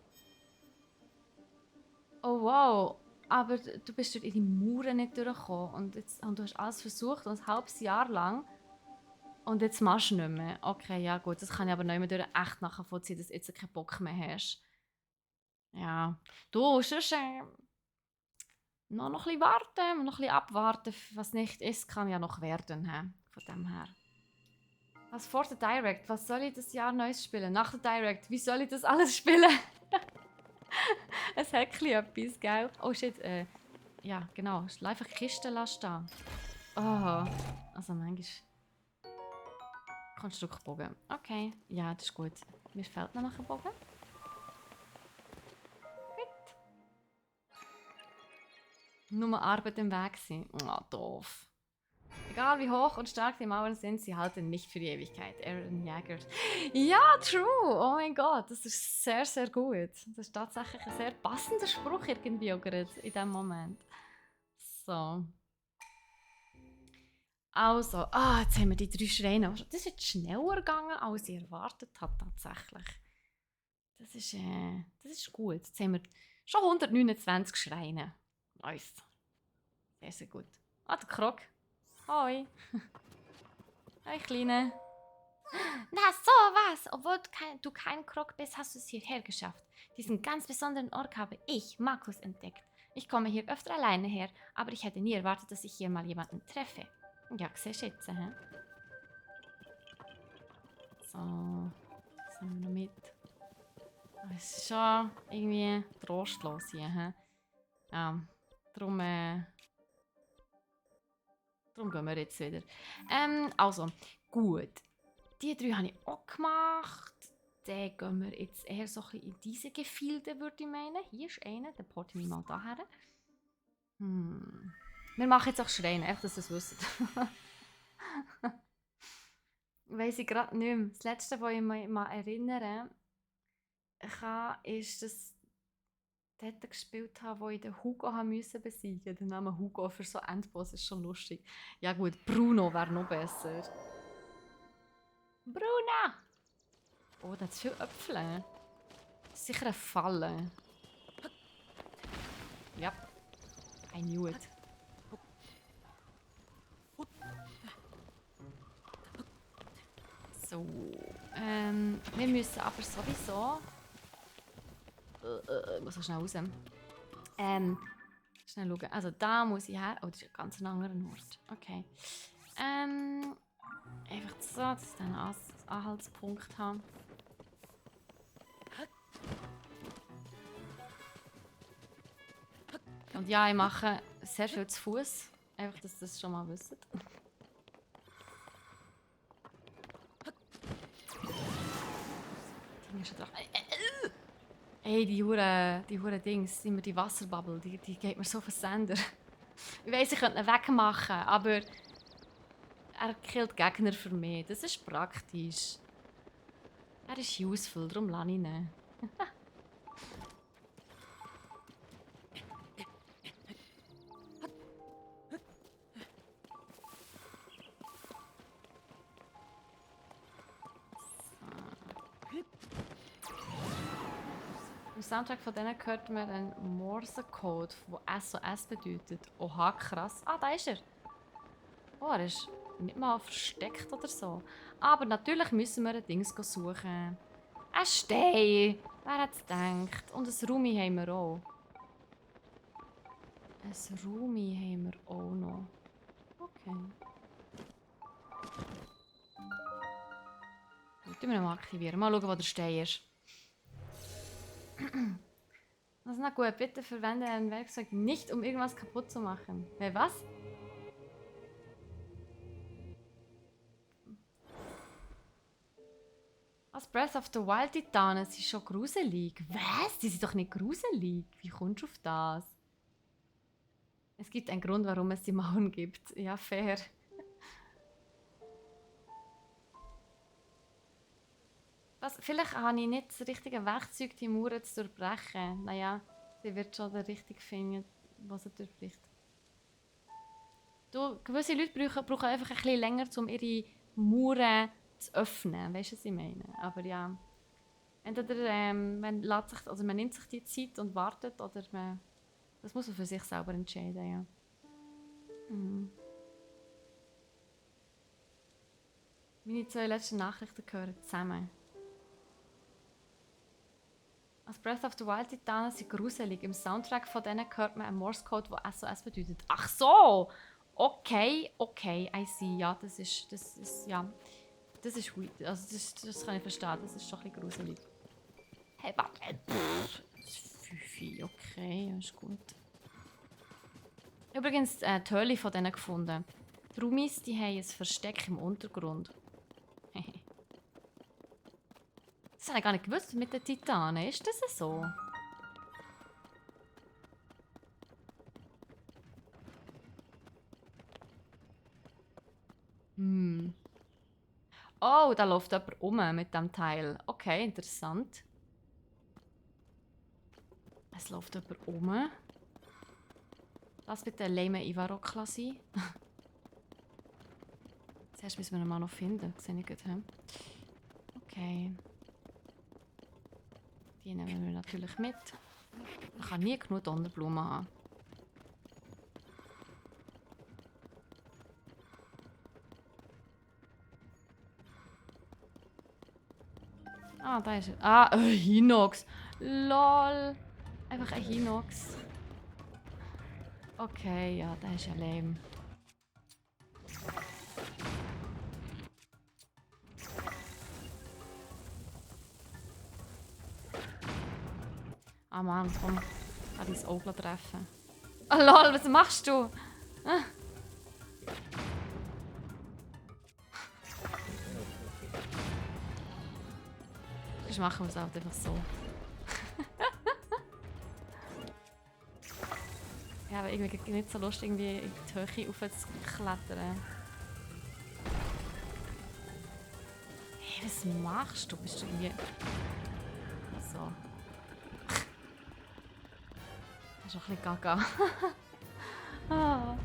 Oh wow. Aber du bist durch ihre Mauern nicht durchgekommen. Und du hast alles versucht, und ein halbes Jahr lang. Und jetzt machst du nicht mehr. Okay, ja gut. Das kann ich aber nicht mehr durch echt nachvollziehen, dass du jetzt keinen Bock mehr hast. Ja. Du, sonst noch ein bisschen warten, noch ein bisschen abwarten. Was nicht ist, kann ja noch werden. He? Von dem her. Was vor der Direct? Was soll ich das Jahr Neues spielen? Nach der Direct? Wie soll ich das alles spielen? Es hat etwas, gell? Oh shit, ja, genau. Einfach Kisten lassen stehen. Oh, also manchmal... Konstruktbogen. Okay, ja, das ist gut. Mir fehlt noch ein Bogen. Gut. Nur Arbeit im Weg sein. Oh, doof. Egal wie hoch und stark die Mauern sind, sie halten nicht für die Ewigkeit. Aaron Jäger. Ja, true. Oh mein Gott, das ist sehr, sehr gut. Das ist tatsächlich ein sehr passender Spruch irgendwie auch gerade in diesem Moment. So. Also, jetzt haben wir die 3 Schreine. Das ist jetzt schneller gegangen, als ich erwartet habe tatsächlich. Das ist gut. Jetzt haben wir schon 129 Schreine. Nice. Sehr, sehr gut. Der Krog. Hoi. Hi, Kleine. Na, sowas! Obwohl du kein Krog bist, hast du es hierher geschafft. Diesen ganz besonderen Ort habe ich, Markus, entdeckt. Ich komme hier öfter alleine her, aber ich hätte nie erwartet, dass ich hier mal jemanden treffe. Ja, siehst du jetzt, hä? So, was haben wir noch mit? Es ist schon irgendwie trostlos hier, hä? Ja, darum gehen wir jetzt wieder. Also, gut. Die 3 habe ich auch gemacht. Dann gehen wir jetzt eher so ein bisschen in diese Gefilde, würde ich meinen. Hier ist einer, den porten wir mal daher. Wir machen jetzt auch Schreien, einfach, dass ihr es wisst. Weiss ich gerade nicht mehr. Das Letzte, was ich mich mal erinnere, ist, dass ich dort gespielt habe, wo ich den Hugo musste besiegen. Der Name Hugo für so Endboss ist schon lustig. Ja gut, Bruno wäre noch besser. Bruno! Oh, da hat es viele Äpfel. Das ist sicher eine Falle. Ja, I knew it. So, wir müssen aber sowieso... ich muss so schnell raus. Schnell schauen. Also da muss ich her. Oh, das ist ein ganz anderer Ort. Okay. Einfach so, dass ich dann einen Anhaltspunkt habe. Und ja, ich mache sehr viel zu Fuß. Einfach, dass ihr das schon mal wisst. Ey, die hure Dings, immer die Wasserbubble, die geht mir so auf den Sender. Ich weiss, ich könnte ihn wegmachen, aber er killt Gegner für mich. Das ist praktisch. Er ist useful, darum lasse ich ihn. Im Soundtrack von denen hört man einen Morse-Code, der SOS bedeutet. Oha, krass. Ah, da ist er. Oh, er ist nicht mal versteckt oder so. Aber natürlich müssen wir ein Dings suchen. Ein Stein. Wer hat es gedacht? Und ein Rumi haben wir auch. Ein Rumi haben wir auch noch. Okay. Gut, wir mal aktivieren. Mal schauen, wo der Stein ist. Das ist noch gut. Bitte verwende ein Werkzeug nicht, um irgendwas kaputt zu machen. Was? Als Breath of the Wild Titanen sind schon gruselig. Was? Die sind doch nicht gruselig. Wie kommst du auf das? Es gibt einen Grund, warum es die Mauern gibt. Ja, fair. Was? Vielleicht habe ich nicht das richtige Werkzeug, die Mauern zu durchbrechen. Naja, sie wird schon der richtige finden, was sie durchbricht. Gewisse Leute brauchen einfach ein bisschen länger, um ihre Mauern zu öffnen. Weißt du, was ich meine? Aber ja. Entweder man nimmt sich die Zeit und wartet, oder man. Das muss man für sich selber entscheiden, ja. Mhm. Meine 2 letzten Nachrichten gehören zusammen. Als Breath of the Wild Titanen sind gruselig. Im Soundtrack von denen hört man einen Morse-Code, der SOS bedeutet. Ach so! Okay, I see. Ja, das ist ja. Das ist weird. Also das kann ich verstehen. Das ist schon ein bisschen gruselig. Hey, warte. Fifi, okay, ja, ist gut. Übrigens, die Höhle von denen gefunden. Die Rumis, die haben ein Versteck im Untergrund. Das habe ich gar nicht gewusst mit den Titanen. Ist das so? Oh, da läuft jemand rum mit dem Teil. Okay, interessant. Es läuft jemand rum. Das wird der lame Ivarokla sein. Zuerst müssen wir ihn mal noch finden. Sehe ich gut, he? Okay. Die nehmen wir natürlich mit. Man kann nie genug Donnerblumen haben. Ah, da ist er. Ah, ein Hinox. Lol. Einfach ein Hinox. Okay, ja, der ist ja lame. Ah Mann, komm. Ich kann dein Auge treffen. Ah lol, was machst du? Ah. Sonst machen wir es halt einfach so. Ja, aber irgendwie nicht so lustig, irgendwie in die Höhe aufzuklettern. Was machst du? Bist du irgendwie... So. Das ist auch ein bisschen gaga. Ah.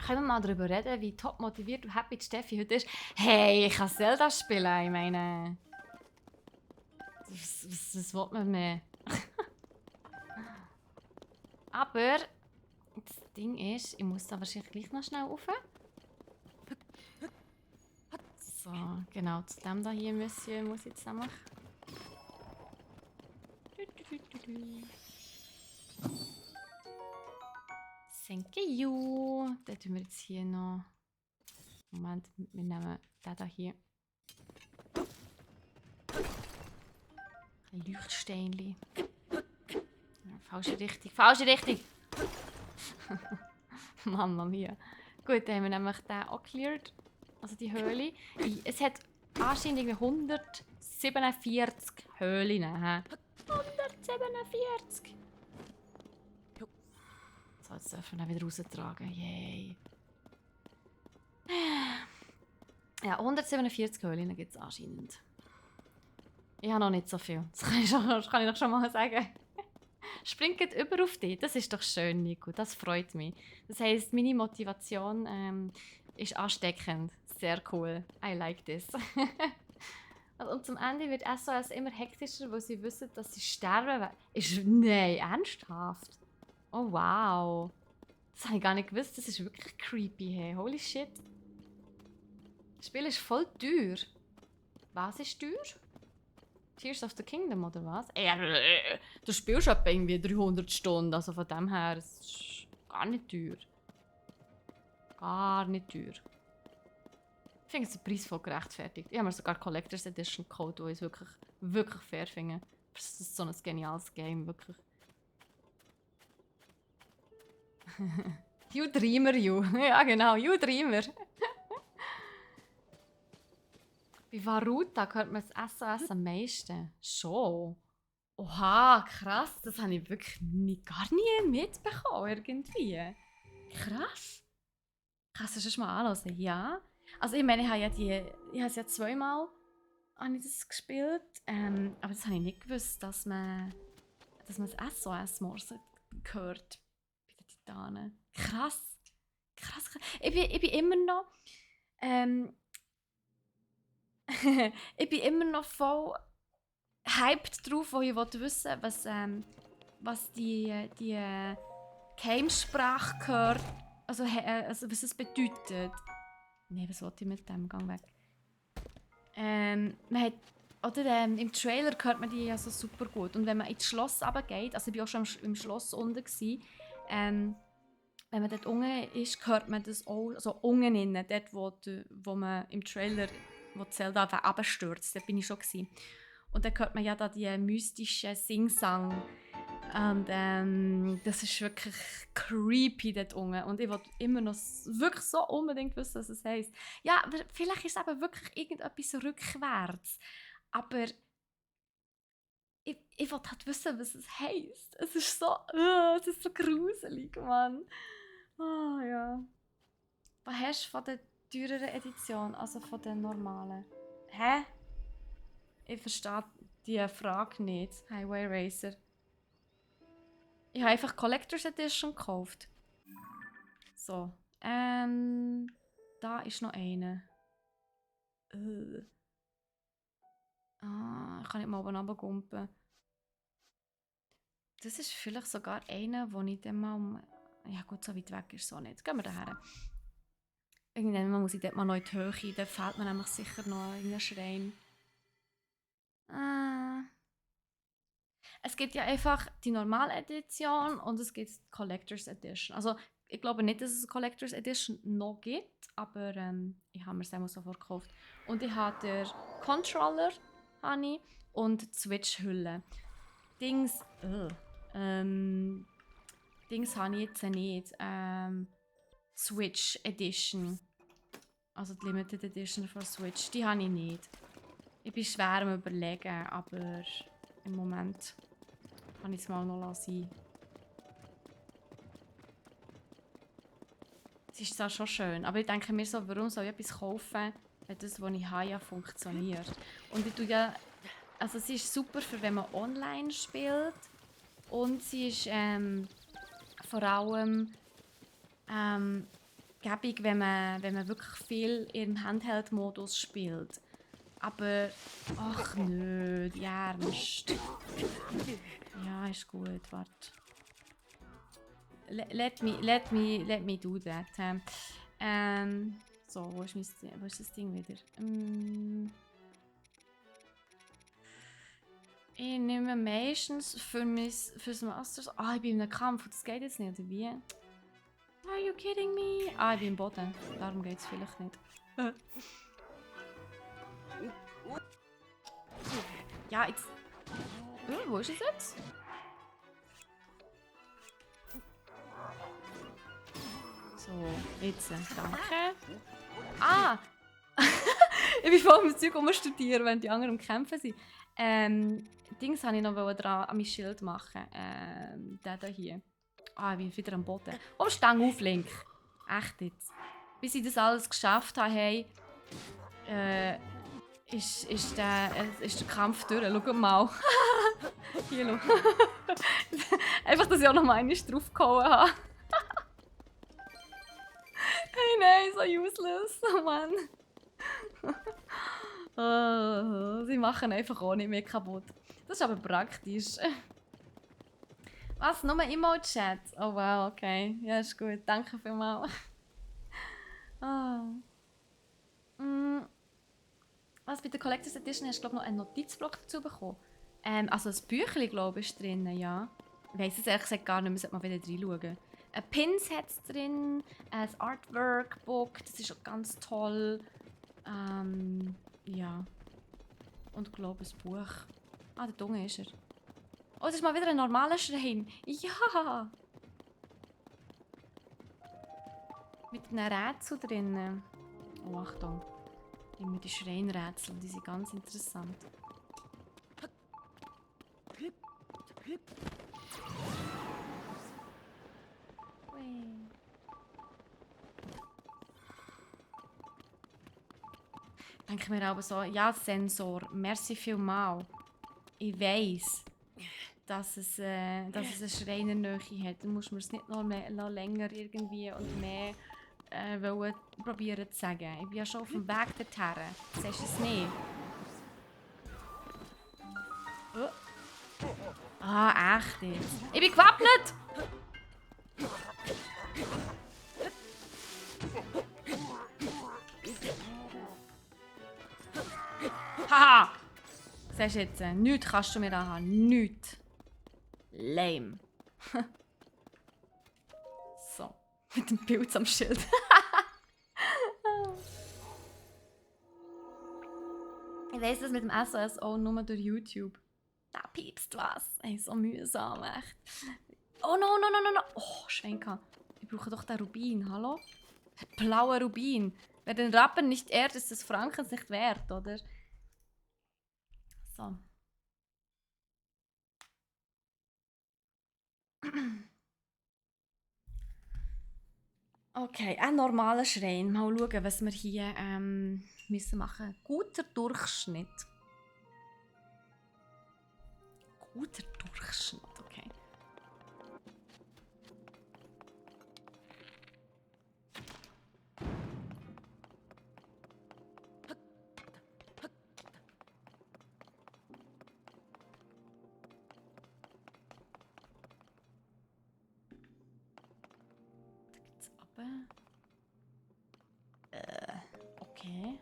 Können wir mal darüber reden, wie top motiviert und happy die Steffi heute ist? Hey, ich kann Zelda spielen, ich meine... Was will man mehr? Aber das Ding ist, ich muss da wahrscheinlich gleich noch schnell rauf. So, genau, zu dem da hier muss ich jetzt nämlich... Thank you. Dann tun wir jetzt hier noch... Moment, wir nehmen den da hier. Ein Leuchtsteinchen. Ja, falsche Richtung, falsche Richtung! Mamma mia. Gut, dann haben wir nämlich den auch cleared. Also die Höhle. Es hat anscheinend irgendwie 147 Höhlen. 147! So, jetzt dürfen wir ihn wieder raustragen. Yay. Ja, 147 Höhlen gibt es anscheinend. Ich habe noch nicht so viel. Das kann ich doch schon mal sagen. Springt über auf dich. Das ist doch schön, Nico. Das freut mich. Das heisst, meine Motivation ist ansteckend. Sehr cool. I like this. Und zum Ende wird SOS immer hektischer, weil sie wissen, dass sie sterben werden. Nein, ernsthaft? Oh wow. Das habe ich gar nicht gewusst. Das ist wirklich creepy. Hey. Holy shit. Das Spiel ist voll teuer. Was ist teuer? Tears of the Kingdom oder was? Du spielst etwa irgendwie 300 Stunden, also von dem her es ist gar nicht teuer. Gar nicht teuer. Ich finde es den Preis voll gerechtfertigt. Ich habe mir sogar Collectors Edition gekauft, wo ich es wirklich, wirklich fair finde. Das ist so ein geniales Game, wirklich. You Dreamer, you. Ja genau, You Dreamer. Bei Varuta hört man das SOS am meisten. Schon. Oha, krass. Das habe ich wirklich gar nie mitbekommen, irgendwie. Krass. Kannst du das schon mal anhören? Ja. Also ich meine, ich habe es ja zweimal habe ich das gespielt. Aber das habe ich nicht gewusst, dass man das SOS-Morse hört bei den Titanen. Krass. Krass. Ich bin immer noch... ich bin immer noch voll hyped drauf, weil ich wissen will, was die Keimsprache gehört. Also was es bedeutet. Nein, was wollte ich mit dem? Gang weg. Man hat, oder, im Trailer hört man die ja so super gut. Und wenn man ins Schloss runtergeht, also ich war auch schon im Schloss unten, wenn man dort unten ist, hört man das auch, also unten innen, dort wo man im Trailer, wo Zelda runterstürzt, dort bin ich schon gewesen. Und dann hört man ja da die mystischen Sing-Sang. Und das ist wirklich creepy dort unten. Und ich wollte immer noch wirklich so unbedingt wissen, was es heisst. Ja, aber vielleicht ist es eben wirklich irgendetwas rückwärts. Aber ich wollte halt wissen, was es heisst. Es ist so gruselig, Mann. Oh ja. Was hast du von der teureren Edition, also von der normalen? Hä? Ich verstehe die Frage nicht. Highway Racer. Ich habe einfach Collectors Edition gekauft. So. Da ist noch eine. Ich kann nicht mal oben runtergumpen. Das ist vielleicht sogar eine, wo ich dann mal... Ja gut, so weit weg ist es auch nicht. Gehen wir daher. Irgendwann muss ich dort mal noch in die Höhe. Dann fehlt mir nämlich sicher noch irgendein Schrein. Es gibt ja einfach die normale Edition und es gibt die Collectors Edition. Also ich glaube nicht, dass es eine Collectors Edition noch gibt, aber ich habe mir es einmal sofort gekauft. Und ich habe den Controller und die Switch-Hülle. Dings habe ich jetzt nicht. Switch Edition. Also die Limited Edition von Switch, die habe ich nicht. Ich bin schwer am Überlegen, aber im Moment kann ich es mal noch sein. Es ist zwar schon schön, aber ich denke mir so, warum soll ich etwas kaufen, wenn wenn das, was ich habe, ja funktioniert. Und ich tue ja... Also sie ist super, für wenn man online spielt. Und sie ist vor allem gäbig, wenn man wirklich viel im Handheld-Modus spielt. Aber... Ach nö, die Ernst. Ja, ist gut, warte. Let me do that. So, wo ist das Ding wieder? Ich nehme meistens fürs Masters. Ah, ich bin in einem Kampf, das geht jetzt nicht, oder wie? Are you kidding me? Ah, ich bin im Boden. Darum geht es vielleicht nicht. Ja, jetzt. Wo ist es jetzt? So, jetzt. Danke. Ah! Ich bin voll mit Zeug studieren, wenn die anderen am Kämpfen sind. Dings wollte ich noch dran an mein Schild machen. Der hier. Ah, ich bin wieder am Boden. Oh, Stang auf, Link. Echt jetzt. Bis ich das alles geschafft habe, hey, ist der Kampf durch. Schau mal. Hier, schau. Einfach, dass ich auch noch mal einmal draufgehauen habe. Hey, nein, so useless. Oh Mann. Sie machen einfach auch nicht mehr kaputt. Das ist aber praktisch. Was? Nur Emote-Chat? Oh wow, okay. Ja, ist gut. Danke vielmals. Was, bei der Collectors Edition hast du, glaube ich, noch einen Notizblock dazu bekommen. Also ein Büchlein, glaube ich, ist drin, ja. Ich weiss es ehrlich gesagt gar nicht, wir sollten mal wieder reinschauen. Ein Pins hat es drin, ein Artwork-Book, das ist auch ganz toll. Ja. Und ich glaube, ein Buch. Ah, der Dunge ist er. Oh, das ist mal wieder ein normaler Schrein. Ja! Mit einem Rätsel drin. Oh, Achtung. Immer die Schreinrätsel, die sind ganz interessant. Denke mir aber so, ja, Sensor, merci vielmals. Ich weiss, dass es eine Schreinernähe hat. Dann muss man es nicht noch länger irgendwie und mehr probieren zu sagen. Ich bin ja schon auf dem Weg dorthin. Siehst du es nicht? Oh. Ah, echt jetzt? Ich bin gewappnet! Haha! Siehst du jetzt? Nichts kannst du mir anhaben. Nichts. Lame. So. Mit dem Pilz am Schild. Ich weiss das mit dem SOS auch nur durch YouTube. Da piepst was. Ey, so mühsam, echt. Oh no. Oh, Schwenka. Ich brauche doch den Rubin, hallo? Den blauen Rubin. Wer den Rappen nicht ehrt, ist des Frankens nicht wert, oder? So. Okay, ein normaler Schrein. Mal schauen, was wir hier müssen machen. Guter Durchschnitt. Guter Durchschnitt, okay. Da geht's runter. Okay.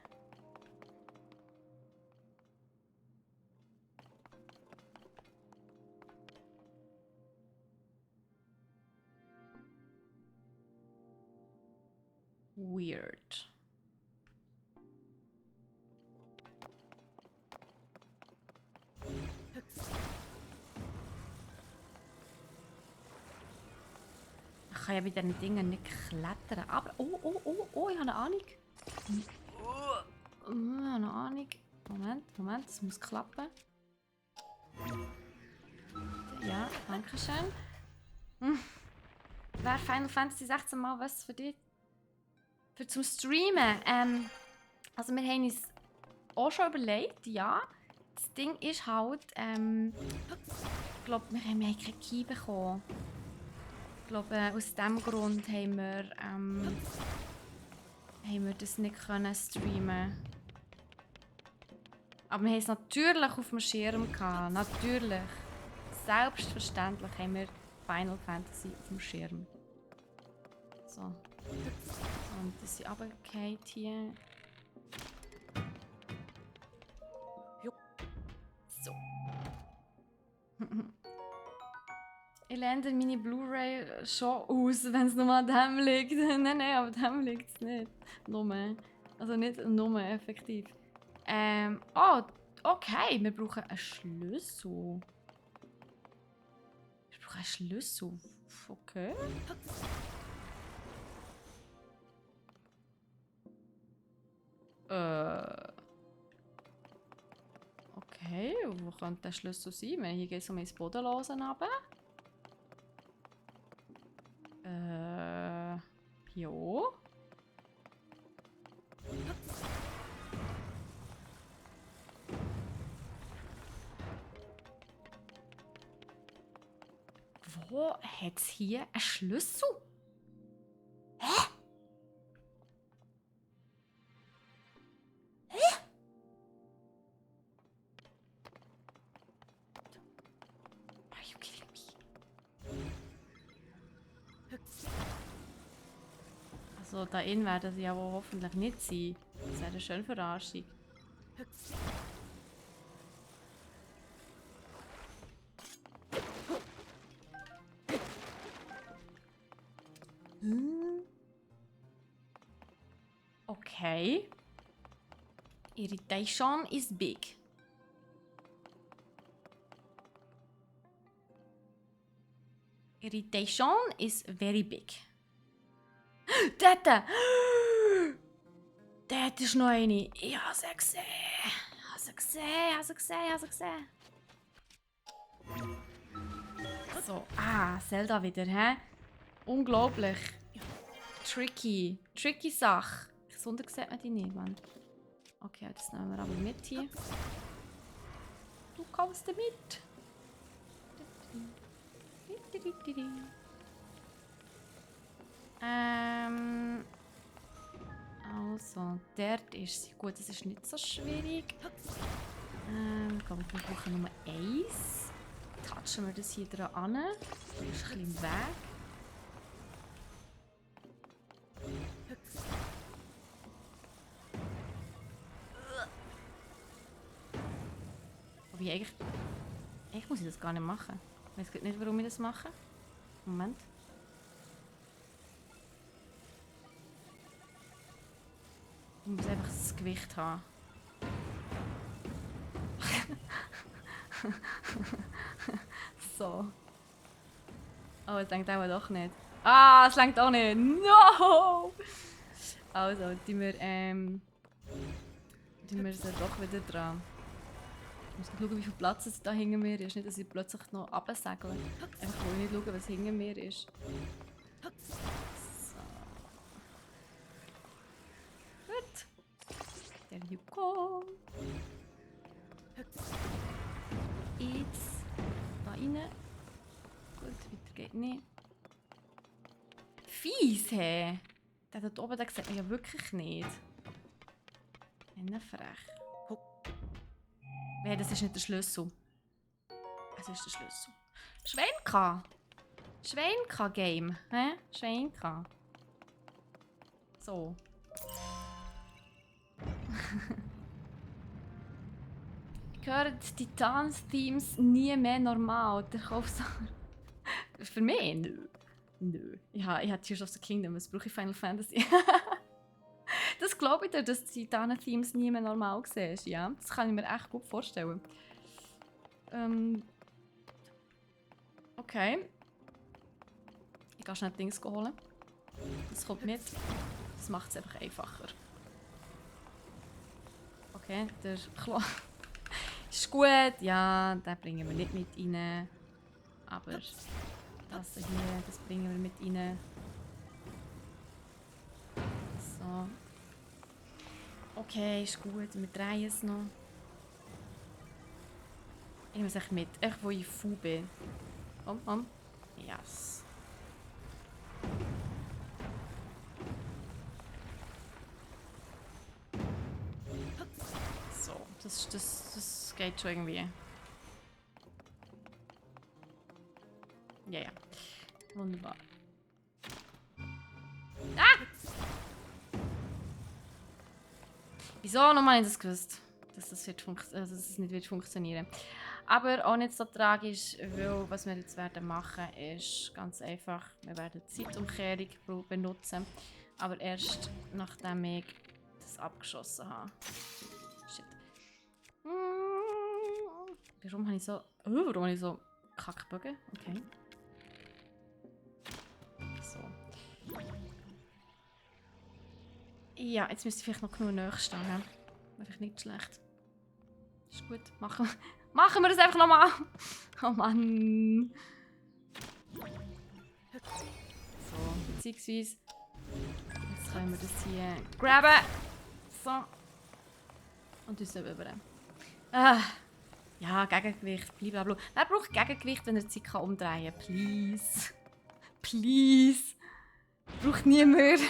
Weird. Ich kann ja bei diesen Dingen nicht klettern. Aber. Oh, ich habe eine Ahnung. Ich habe eine Ahnung. Moment, das muss klappen. Ja, danke schön. Wäre Final Fantasy 16 mal was für dich? Für zum Streamen? Also wir haben uns auch schon überlegt, ja. Das Ding ist halt, ich glaube, wir haben keinen Key bekommen. Ich glaube, aus diesem Grund haben wir das nicht können streamen. Aber wir haben es natürlich auf dem Schirm gehabt. Natürlich. Selbstverständlich haben wir Final Fantasy auf dem Schirm. So. Und das sind runtergefallen hier. So. Ich lerne meine Blu-ray schon aus, wenn es nur an dem liegt. Nein, aber an dem liegt es nicht. Nur. Also nicht nur effektiv. Oh, okay. Wir brauchen einen Schlüssel. Ich brauche einen Schlüssel. Okay. Okay, wo könnte der Schlüssel sein? Hier geht es um ins Bodenlose runter. Ja. Wo hat es hier einen Schlüssel? Hä? Are you kidding me? Also da innen werden sie ja wohl hoffentlich nicht sein. Das wäre eine schöne Verarschung. Okay. Irritation is big. Irritation is very big. Dort! Dort ist noch eine. Ich habe sie gesehen. Ich habe sie gesehen. So, Zelda wieder, hä? Unglaublich. Tricky Sache. Gesund sieht man die nicht, Mann. Okay, das nehmen wir aber mit hier. Du kommst mit. Also, dort ist sie. Gut, das ist nicht so schwierig. Ich glaube, wir brauchen nur eins. Touchen wir das hier dran an. Das ist ein bisschen im Weg. Wobei, eigentlich muss ich das gar nicht machen. Ich weiß nicht, warum ich das mache. Moment. Ich muss einfach das Gewicht haben. So. Oh, es lenkt auch doch nicht. Es lenkt auch nicht. No! Also, tun wir sie doch wieder dran. Ich muss schauen, wie viel Platz es da hinter mir ist. Nicht, dass ich plötzlich noch runtersegle. Einfach will ich nicht schauen, was hinter mir ist. So. Gut. There you go. Jetzt da rein. Gut, weiter geht nicht. Fies, hä? Der dort oben, der sieht man ja wirklich nicht. Frech. Nein, das ist nicht der Schlüssel. Es ist der Schlüssel. Schweinka-Game. Hä? Schweinka. So. Ich höre die Titans-Themes nie mehr normal. Der Kaufsache. Für mich? Nö. Ich habe Tears of the Kingdom. Was brauche ich Final Fantasy? Das glaube ich dir, dass die Titan-Themes nie mehr normal siehst. Ja, das kann ich mir echt gut vorstellen. Okay. Ich gehe schnell Dings holen. Das kommt mit. Das macht es einfach einfacher. Okay, der Klo ist gut. Ja, den bringen wir nicht mit rein. Aber das hier, das bringen wir mit rein. So. Okay, ist gut. Wir drehen es noch. Ich nehme es echt mit. Echt, wo ich faul bin. Komm. Yes. So, das geht schon irgendwie. Ja. Wunderbar. Ah! Wieso nochmal nicht das gewusst, dass das, dass es nicht wird funktionieren. Aber auch nicht so tragisch, weil was wir jetzt werden machen, ist ganz einfach, wir werden Zeitumkehrung benutzen, aber erst nachdem ich das abgeschossen habe. Shit. Warum habe ich so Kackbögen? Okay. So. Ja, jetzt müsste ich vielleicht noch genug nachstehen. Wäre vielleicht nicht schlecht. Ist gut, machen wir das einfach nochmal. Oh Mann. So, beziehungsweise jetzt können wir das hier graben. So. Und uns über. Ja, Gegengewicht, blablabla. Wer braucht Gegengewicht, wenn er die Zeit umdrehen kann? Please. Please. Braucht niemand.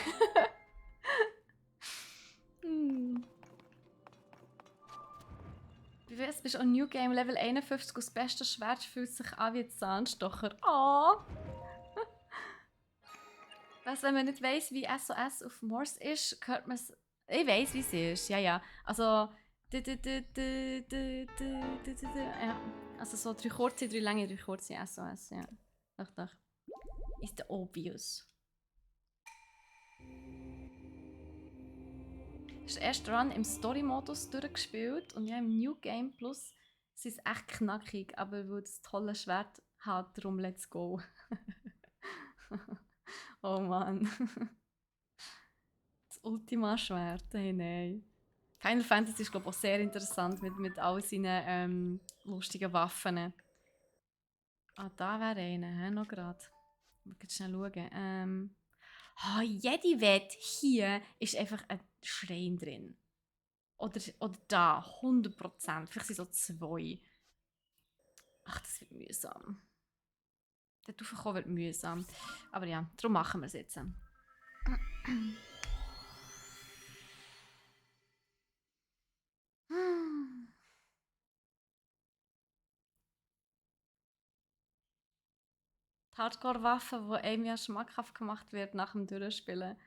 Wie wär's, bist du an New Game Level 51 und das beste Schwert fühlt sich an wie ein Zahnstocher. Oh! Was, wenn man nicht weiss, wie SOS auf Morse ist, hört man es. Ich weiss, wie es ist. Ja. Also. Ja. Also so 3 kurze, 3 lange, 3 kurze SOS. Ja. Doch. Ist der obvious. Das ist der erste Run im Story-Modus durchgespielt und ja, im New Game Plus sind es echt knackig, aber weil das tolle Schwert hat, darum let's go. Oh Mann. Das Ultima-Schwert, hey nein. Final Fantasy ist glaube ich auch sehr interessant mit all seinen lustigen Waffen. Ah, da wäre einer, noch gerade. Mal schnell schauen. Jede Wette hier ist einfach ein Schrein drin. Oder da, 100%. Vielleicht sind so 2. Ach, das wird mühsam. Der Raufkommen wird mühsam. Aber ja, darum machen wir es jetzt. Die Hardcore-Waffe, die einem ja schmackhaft gemacht wird nach dem Durchspielen.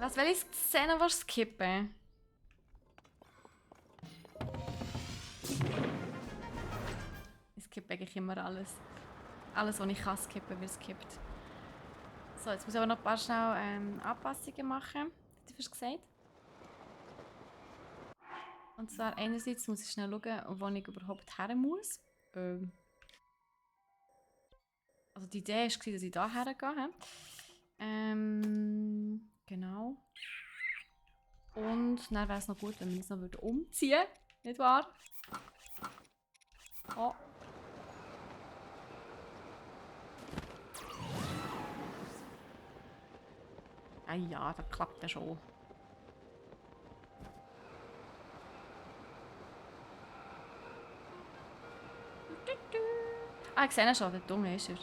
Was, welche Szene willst du skippen? Ich skippe eigentlich immer alles. Alles, was ich kann skippen, wird skippt. So, jetzt muss ich aber noch ein paar schnell Anpassungen machen. Hast du was gesagt? Und zwar einerseits muss ich schnell schauen, wo ich überhaupt her muss. Also die Idee war, dass ich da hergehe. Genau. Und dann wäre es noch gut, wenn wir uns noch umziehen würden. Nicht wahr? Oh. Ah ja, das klappt ja schon. Ah, ich sehe ihn schon, der Dumme ist er.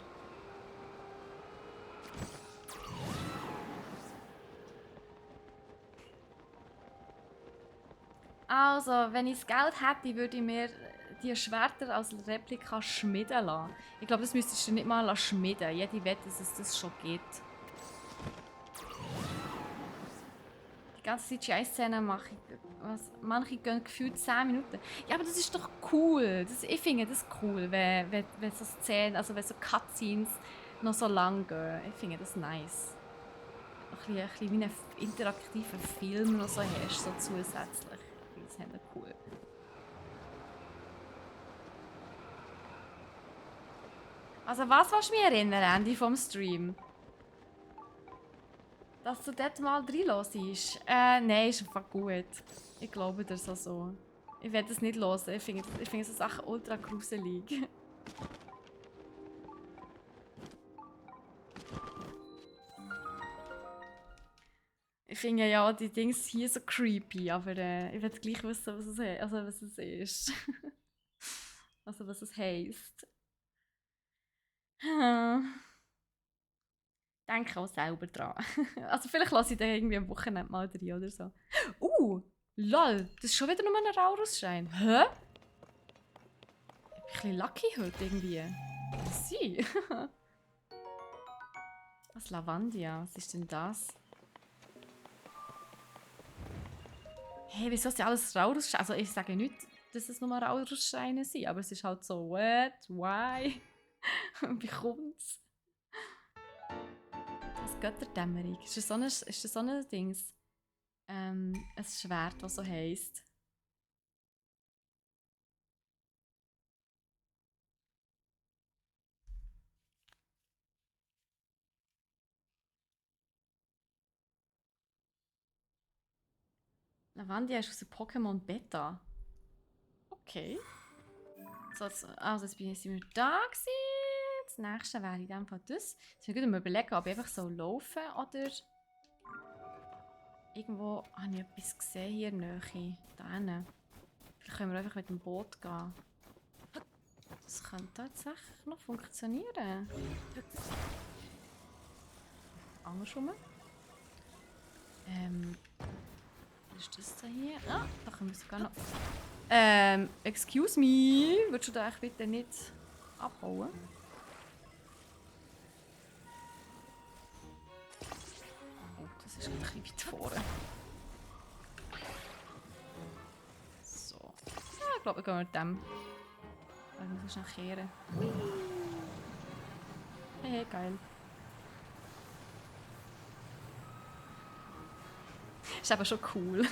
Also, wenn ich das Geld hätte, würde ich mir die Schwerter als Replika schmieden lassen. Ich glaube, das müsstest du nicht mal schmieden. Jede wette, dass es das schon gibt. Die ganze CGI-Szene mache ich. Manche gehen gefühlt 10 Minuten. Ja, aber das ist doch cool. Ich finde das cool, wenn so Szenen, also wenn so Cutscenes noch so lang gehen. Ich finde das nice. Ein bisschen wie einen interaktiven Film noch so hast, so zusätzlich. Das ist halt cool. Also was willst du mich erinnern, Andy, vom Stream? Dass du dort mal reinhörst? Nein, ist einfach gut. Ich glaube dir so. Ich werde es nicht hören. Ich finde so Sachen ultra gruselig. Ich finde ja die Dings hier so creepy, aber ich will gleich wissen, was es ist. Also was es heisst. Denke auch selber dran. Also vielleicht lasse ich den irgendwie am Wochenende mal rein oder so. Lol, das ist schon wieder nur ein Raurusschein. Hä? Ich bin ein bisschen lucky heute irgendwie. Was sie? Was Lavandia? Was ist denn das? Hey, wieso sind alles Raurusscheine? Also ich sage nicht, dass es nur Raurusscheine sind, aber es ist halt so, what? Why? Wie kommt's? Das Götterdämmerung. Ist das so ein Dings? Ein Schwert, das so heisst. Lavandia ist aus der Pokémon Beta. Okay. So, also jetzt sind wir da gewesen. Das nächste wäre in dem Fall das. Jetzt müssen wir überlegen, ob ich einfach so laufen oder irgendwo habe ich etwas gesehen hier in der Nähe. Da hinten. Vielleicht können wir einfach mit dem Boot gehen. Das könnte tatsächlich noch funktionieren. Andersrum. Was ist das da hier? Ah, da können wir sogar noch... excuse me, würdest du da echt bitte nicht abhauen? Oh, das ist ein bisschen weit vorne. So. Ja, ich glaube, wir gehen mit dem. Ich muss schnell kehren. Hey, geil. Ist aber schon cool.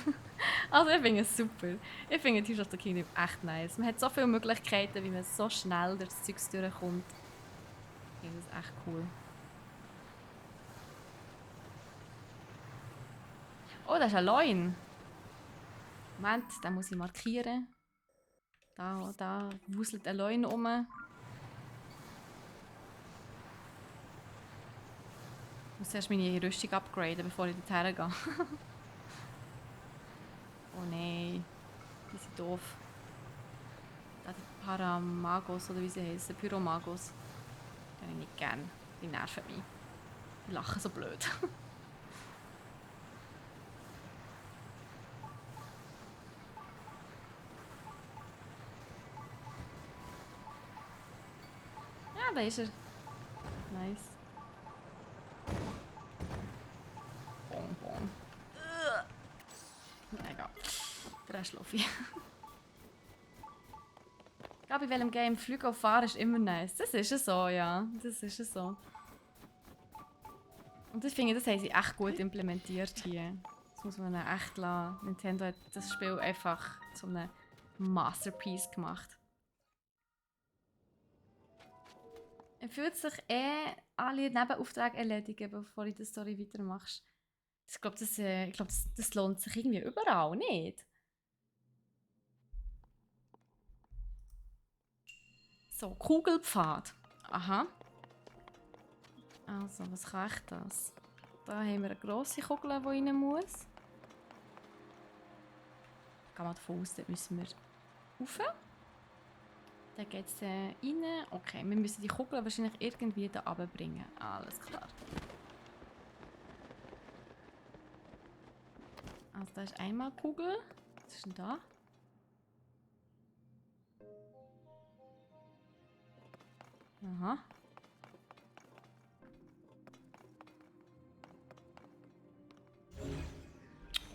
Also ich finde es super. Ich finde Tears of the Kingdom echt nice. Man hat so viele Möglichkeiten, wie man so schnell durch das Zeug durchkommt. Ich finde das echt cool. Oh, das ist ein Loin. Moment, den muss ich markieren. Da wuselt ein Loin rum. Ich muss erst meine Rüstung upgraden, bevor ich dorthin gehe. Oh nein. Die sind doof. Da die Paramagos oder wie sie heißen, Pyromagos. Den ich nicht gerne. Die nerven mich. Die lachen so blöd. Ja, da ist er. Nice. Bong, bong. Egal. Der Rest schlafe ich. Ich glaube, in welchem Game Flüge auf fahren ist immer nice. Das ist es so, ja. Das ist es so. Und ich finde, das haben sie echt gut implementiert hier. Das muss man ihnen echt lassen. Nintendo hat das Spiel einfach zu einem Masterpiece gemacht. Es fühlt sich alle Nebenaufträge erledigen, bevor du die Story weitermachst. Ich glaube, das lohnt sich irgendwie überall, nicht? So, Kugelpfad. Aha. Also, was kann ich das? Da haben wir eine grosse Kugel, die rein muss. Ich gehe mal davon aus, dort müssen wir rauf. Dann geht es rein. Okay, wir müssen die Kugel wahrscheinlich irgendwie da runterbringen. Alles klar. Also da ist einmal die Kugel. Was ist denn da? Aha.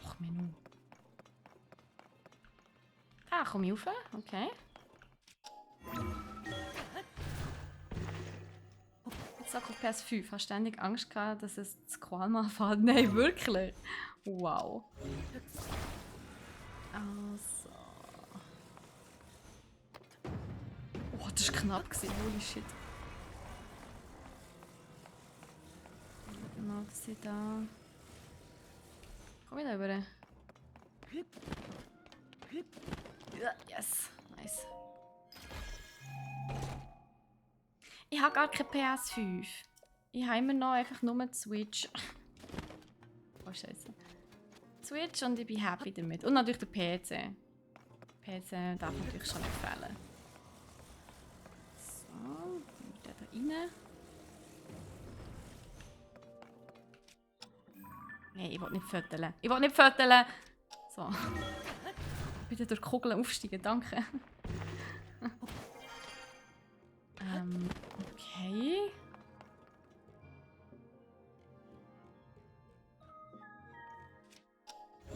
Och, Menü. Ah, komm ich rauf? Okay. Jetzt sag auf PS5. Hast du ständig Angst gehabt, dass es zu Qualm anfällt? Nein, wirklich? Wow. Also. Oh, das war knapp. Holy shit. Genau, das sind da. Komm ich da rüber? Yes. Nice. Ich habe gar keine PS5. Ich habe immer noch einfach nur die Switch. Oh, Scheiße. Switch und ich bin happy damit. Und natürlich der PC. Der PC darf natürlich schon nicht fehlen. So, wieder da rein. Nein, ich will nicht föteln. Ich will nicht föteln! So. Bitte durch die Kugeln aufsteigen, danke. Okay. Da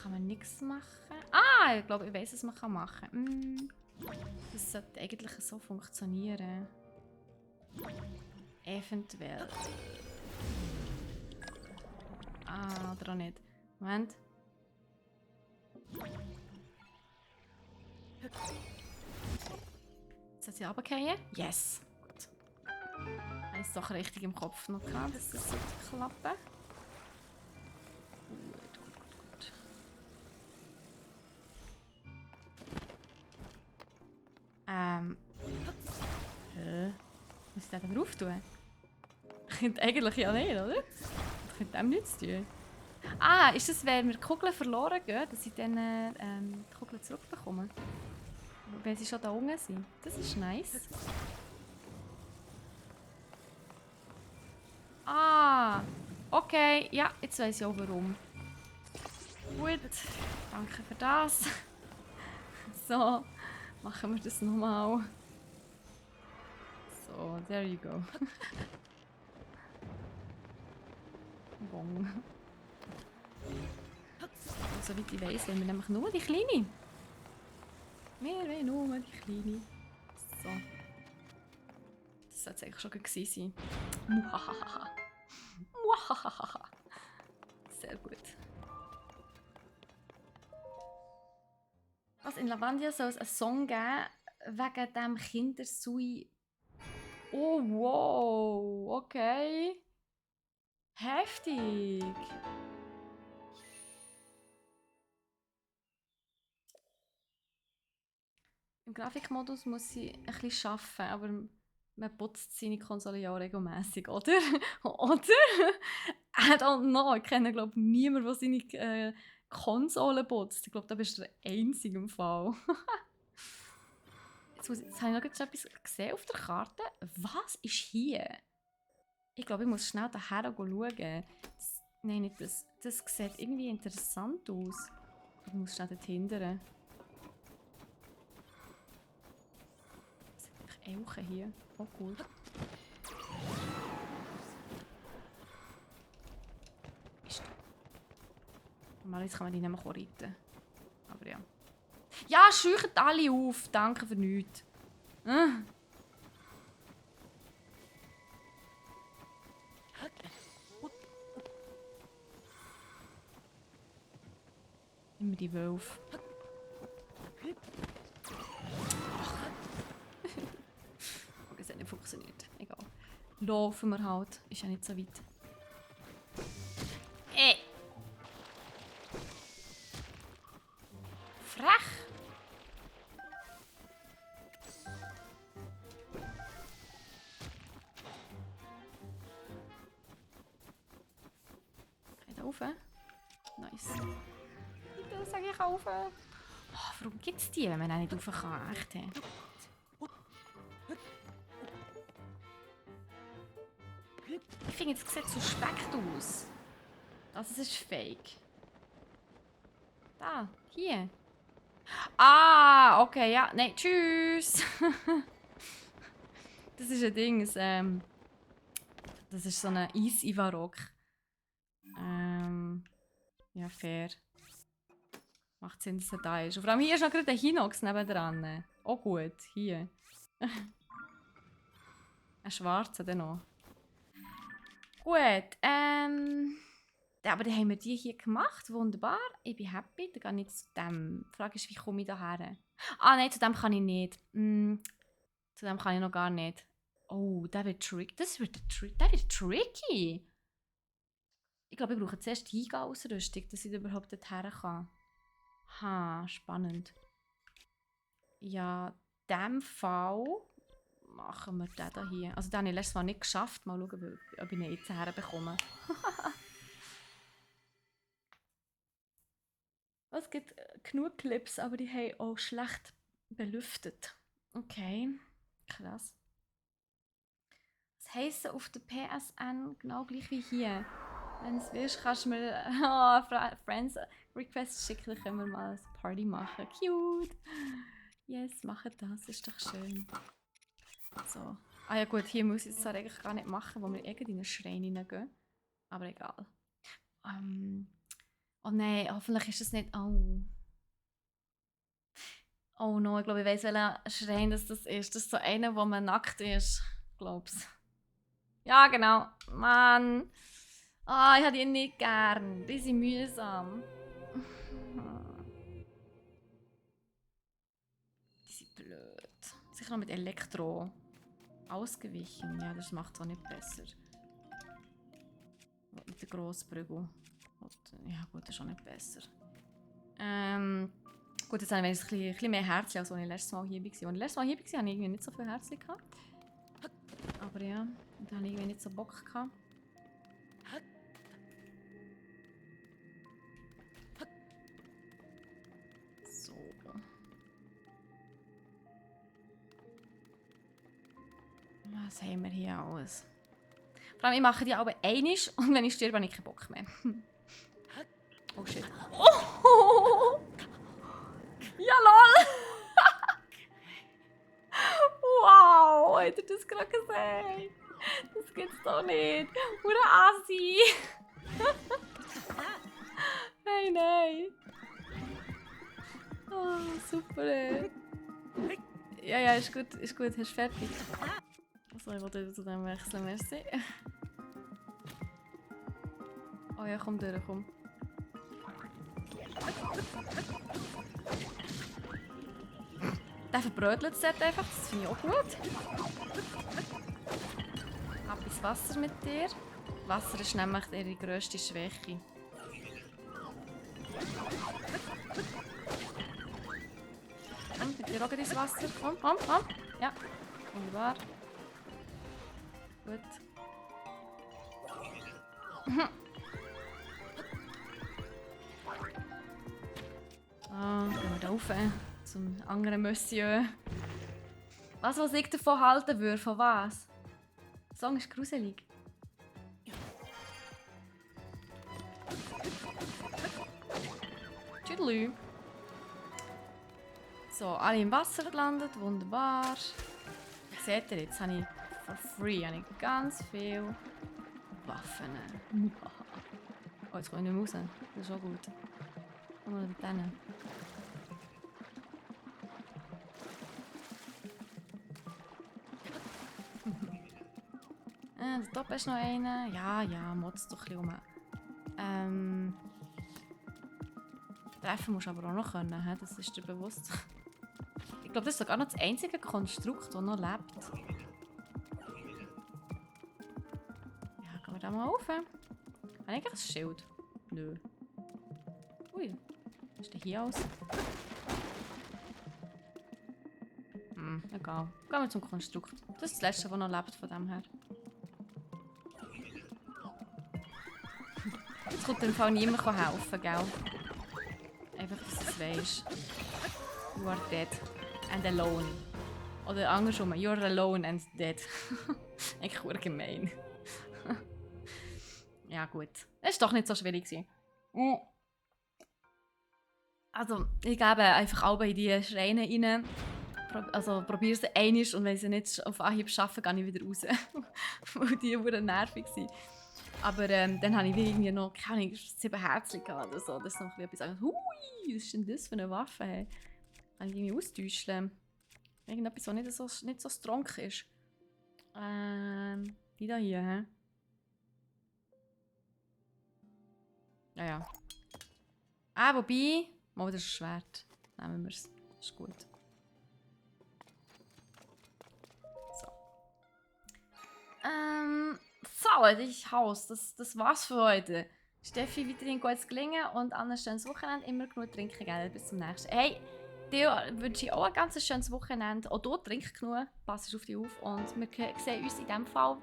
kann man nichts machen. Ah, ich glaube, ich weiß, was man machen kann. Das sollte eigentlich so funktionieren. Eventuell. Ah, oder auch nicht. Moment. Jetzt soll sie runterfallen. Yes! Gut. Ich habe es doch richtig im Kopf noch gehabt, dass das klappen sollte. Gut. Muss ich den drauf tun? Ich könnte eigentlich ja nicht, oder? Ich könnte dem nichts tun. Ah, ist das, wenn wir Kugeln verloren gehen, dass ich dann die Kugeln zurückbekomme? Weil sie schon da unten sind. Das ist nice. Ah, okay. Ja, jetzt weiss ich auch warum. Gut, danke für das. So, machen wir das nochmal. So, there you go. Bong. Soweit ich weiss, wollen wir nämlich nur die Kleine. Wir wollen nur die Kleine. So. Das sollte es eigentlich schon gewesen sein. Muhahaha. Muhahaha. Sehr gut. Was, in Lavandia soll es einen Song geben wegen dem Kindersui. Oh, wow. Okay. Heftig. Im Grafikmodus muss ich ein bisschen arbeiten, aber man putzt seine Konsole ja auch regelmässig, oder? Oder? I don't know. Ich kenne, glaube ich, niemanden, der seine Konsole putzt. Ich glaube, da bist du der Einzige im Fall. Jetzt habe ich noch etwas gesehen auf der Karte. Was ist hier? Ich glaube, ich muss schnell daher schauen. Nein, nicht das. Das sieht irgendwie interessant aus. Ich muss schnell dort hindern. Elche hier. Oh, gut. Normalerweise kann man die nicht mehr reiten. Aber ja. Ja, scheucht alle auf. Danke für nichts. Immer die Wölfe. Das hat nicht funktioniert. Egal. Laufen wir halt. Ist ja nicht so weit. Frech! Kann ich da rauf? Nice. Bitte, sag ich rauf. Oh, warum gibt es die, wenn man auch nicht rauf kann? Echt? Ich finde, es sieht suspekt aus. Das ist fake. Da, hier. Ah, okay, ja. Nein, tschüss. Das ist ein Ding. Das ist so ein Eis-Ivarok. Ja, fair. Macht Sinn, dass er da ist. Und vor allem hier ist noch gerade ein Hinox nebendran. Oh gut, hier. Ein schwarzer dann noch. Gut, aber dann haben wir die hier gemacht. Wunderbar. Ich bin happy. Dann gehe ich zu dem. Die Frage ist, wie komme ich daher? Ah, nein, zu dem kann ich nicht. Zu dem kann ich noch gar nicht. Oh, der wird tricky. Der wird tricky. Ich glaube, ich brauche zuerst die Ausrüstung, dass ich überhaupt dorthin kann. Ha, spannend. Ja, in diesem Fall machen wir den hier. Also den habe ich letztes Mal nicht geschafft. Mal schauen, ob ich ihn jetzt herbekomme. Es gibt genug Clips, aber die haben auch schlecht belüftet. Okay, krass. Das heisst auf der PSN genau gleich wie hier. Wenn du es willst, kannst du mir Friends Requests schicken, dann können wir mal eine Party machen. Cute! Yes, machen das, ist doch schön. So. Ah ja gut, hier muss ich es eigentlich gar nicht machen, wo wir irgendwie in einen Schrein hineingehen. Aber egal. Oh nein, hoffentlich ist es nicht... Oh. Oh no, ich glaube, ich weiss, welcher Schrein das ist. Das ist so einer, wo man nackt ist. Glaub's. Ja, genau. Mann. Ah, ich habe die nicht gern. Die sind mühsam. Die sind blöd. Sicher noch mit Elektro. Ausgewichen. Ja, das macht es auch nicht besser. Mit der Grossbrügel. Ja gut, das ist auch nicht besser. Gut, jetzt habe ich ein bisschen mehr Herzchen, als als ich letztes Mal hier war. Als ich letztes Mal hier war, hatte ich irgendwie nicht so viel Herzchen. Aber ja, da habe ich irgendwie nicht so Bock gehabt. So. Was haben wir hier alles? Vor allem, ich mache die aber einmal und wenn ich sterbe, habe ich keinen Bock mehr. Oh shit. Oh! Ja, lol! Wow, hat er das gerade gesehen? Das gibt's doch nicht. Oder Assi! Hey, nein! Oh, super, ey. Ja, ja, ist gut, hast du fertig. Also, ich wollte zu dem wechseln, merci. Oh ja, komm durch, komm. Der verbrötelt es dort einfach, das finde ich auch gut. Ab ins Wasser mit dir. Wasser ist nämlich ihre grösste Schwäche. Komm, mit dir auch ins Wasser. Komm, komm, komm. Ja, wunderbar. Gut. Gehen wir da rauf zum anderen Monsieur. Was ich davon halten würde? Von was? Der Song ist gruselig. Tschüdelü. So, alle im Wasser gelandet. Wunderbar. Seht ihr, jetzt habe ich for free ganz viele Waffen. Oh, jetzt komme ich nicht mehr raus. Das ist auch gut. Kommen wir mit denen. Da top ist noch einer. Ja, ja, motzt doch ein bisschen rum. Treffen musst du aber auch noch können, he? Das ist dir bewusst. Ich glaube, das ist sogar noch das einzige Konstrukt, das noch lebt. Ja, gehen wir da mal rauf. Habe ich eigentlich ein Schild? Nö. Ui, was ist denn hier aus? Egal. Gehen wir zum Konstrukt. Das ist das letzte, das noch lebt von dem her. Jetzt kommt im Fall niemand helfen, gell? Einfach, dass du es weisst. You are dead. And alone. Oder andersrum, you are alone and dead. Eigentlich sehr gemein. Ja gut. Es war doch nicht so schwierig. Also, ich gebe einfach alle in die Schreine rein. Also probiere sie einmal und wenn sie nicht auf Anhieb schaffen, gehe ich wieder raus. Weil die waren nervig waren. Aber dann habe ich irgendwie noch, keine Ahnung, 7 Herzchen oder so. Das ist noch etwas anderes. Hui, was ist denn das für eine Waffe? Hey? Kann ich irgendwie austauschen? Irgendetwas, das nicht so strong ist. Die da hier, hä? Ja, ja. Ah, wobei... Oh, das ist ein Schwert. Nehmen wir es. Das ist gut. So. So, das Haus. Das war's für heute. Steffi, weiterhin gutes Gelingen und an ein schönes Wochenende. Immer genug trinken, gell? Bis zum nächsten. Hey, dir wünsche ich auch ein ganz schönes Wochenende. Auch du trink genug. Pass auf dich auf. Und wir sehen uns in diesem Fall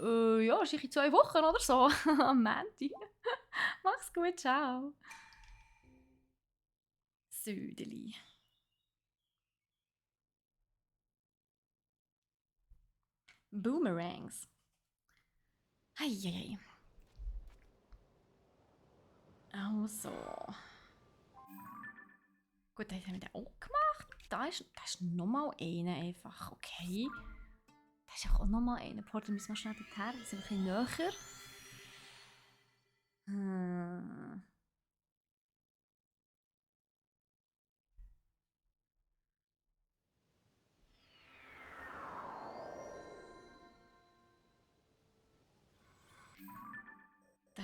ja, wahrscheinlich in 2 Wochen oder so. Am Montag. Mach's gut, ciao. Södeli. Boomerangs. Heieiei. Also. Gut, dann haben wir den auch gemacht. Da ist nochmal einer einfach. Okay. Da ist auch nochmal einer. Porter müssen wir schnell dorthin. Wir sind ein bisschen näher.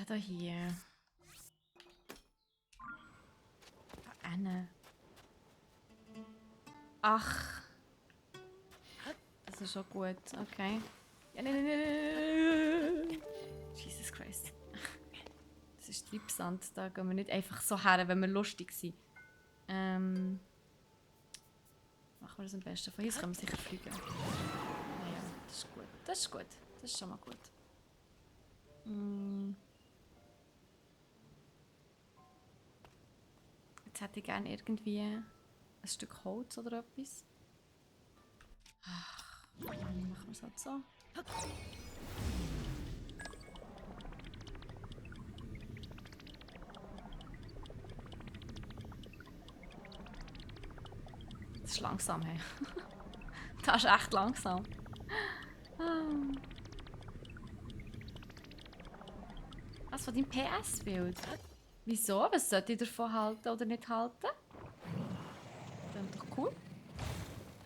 Der hier. Anne. Ach. Das ist schon gut. Okay. Ja, nein. Jesus Christ. Das ist Treibsand. Da gehen wir nicht einfach so her, wenn wir lustig sind. Machen wir das am besten. Von hier können wir sicher fliegen. Ja, das ist gut. Das ist gut. Das ist schon mal gut. Jetzt hätte ich gerne irgendwie ein Stück Holz oder etwas. Ach, dann machen wir es halt so. Das ist langsam, hey. Das ist echt langsam. Was von deinem PS-Bild? Wieso? Was sollte ich davon halten oder nicht halten? Das ist doch cool.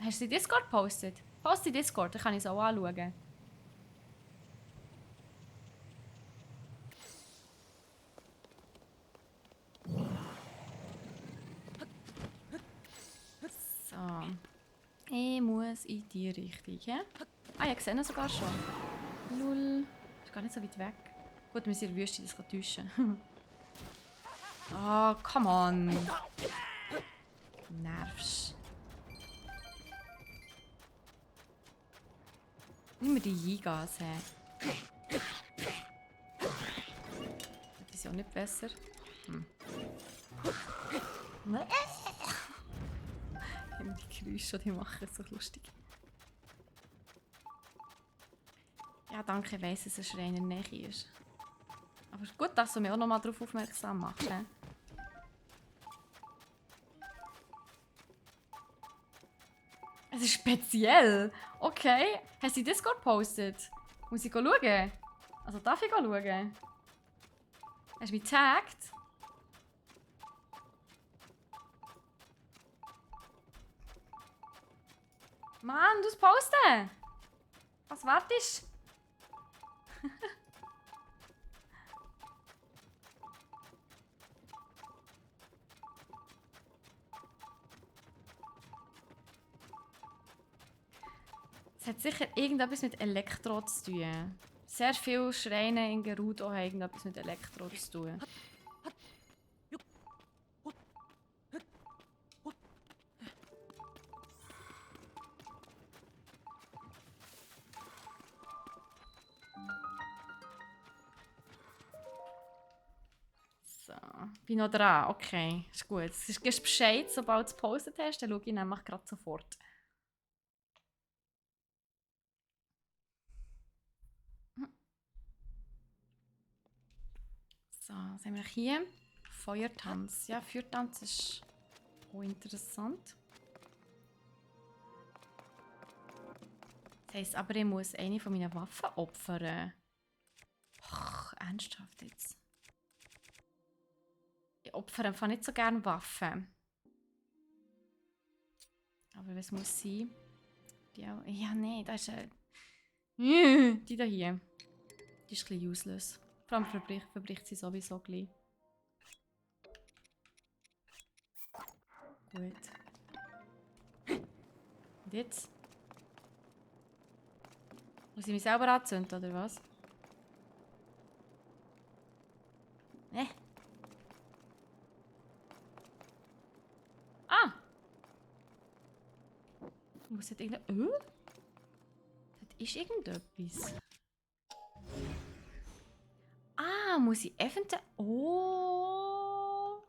Hast du die Discord gepostet? Post die Discord, dann kann ich es auch anschauen. So. Ich muss in die Richtung, ja? Ah, ich sehe ihn sogar schon. Null. Ist gar nicht so weit weg. Gut, wir sind in der Wüste, das kann täuschen. Oh, come on. Nervst. Nimm mir die Jigas her. Das ist ja auch nicht besser. Die Geräusche, die machen so lustig. Ja, danke, ich weiss, dass ein Schrein in der Nähe ist. Aber gut, dass du mich auch noch mal darauf aufmerksam machst. He? Es ist speziell. Okay. Hast du Discord gepostet? Muss ich schauen? Also darf ich schauen? Hast du mich getaggt? Mann, du posten! Was wartest du? Es hat sicher irgendetwas mit Elektro zu tun. Sehr viele Schreine in Gerudo haben irgendetwas mit Elektro zu tun. So, bin noch dran. Okay, ist gut. Du gibst Bescheid, sobald du es gepostet hast, dann schaue ich nämlich gerade sofort. So, was haben wir hier? Feuertanz. Ja, Feuertanz ist auch interessant. Das heisst aber, ich muss eine von meinen Waffen opfern. Ach, ernsthaft jetzt? Ich opfere einfach nicht so gerne Waffen. Aber was muss sein? Die auch. Ja, nein, das ist die da hier. Die ist ein bisschen useless. Vor allem verbricht sie sowieso gleich. Gut. Und jetzt? Muss ich mich selber anzünden, oder was? Ah! Muss jetzt irgendein... Das ist irgendetwas. Ah, muss ich eventuell... Oh!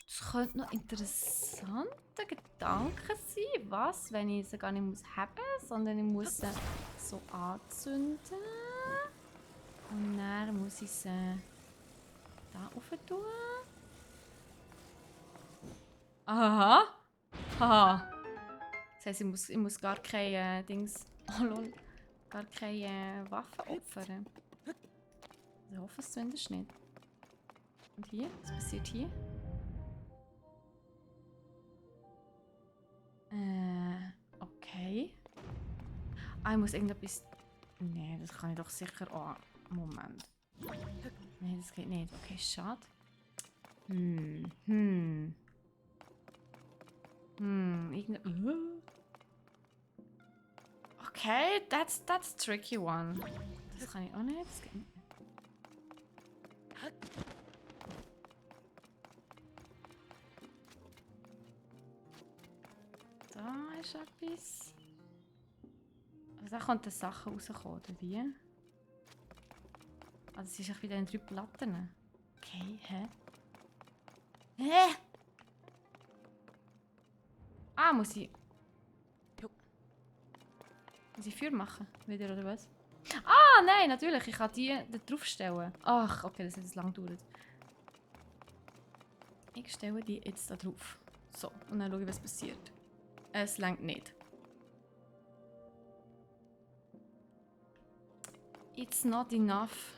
Das könnte noch interessanter Gedanke sein. Was, wenn ich sie gar nicht muss haben, sondern ich muss sie so anzünden. Und dann muss ich sie da rauf tun. Aha. Haha. Das heisst, ich muss gar keine Dings. Oh lol. Gar keine Waffen opfern. Ich hoffe es zumindest nicht. Und hier? Was passiert hier? Okay. Ah, ich muss irgendetwas... Nee, das kann ich doch sicher auch... Moment. Nee, das geht nicht. Okay, schade. Okay, that's a tricky one. Das kann ich auch nicht. Das geht nicht. Da ist etwas. Also da könnten Sachen rauskommen, oder wie? Also es ist auch wieder in 3 Platten. Okay, hä? Hä? Ah, muss ich Feuer machen? Wieder, oder was? Ah, nein, natürlich. Ich kann die da draufstellen. Ach, okay, das hat jetzt lang gedauert. Ich stelle die jetzt da drauf. So, und dann schaue ich, was passiert. Es langt nicht. It's not enough.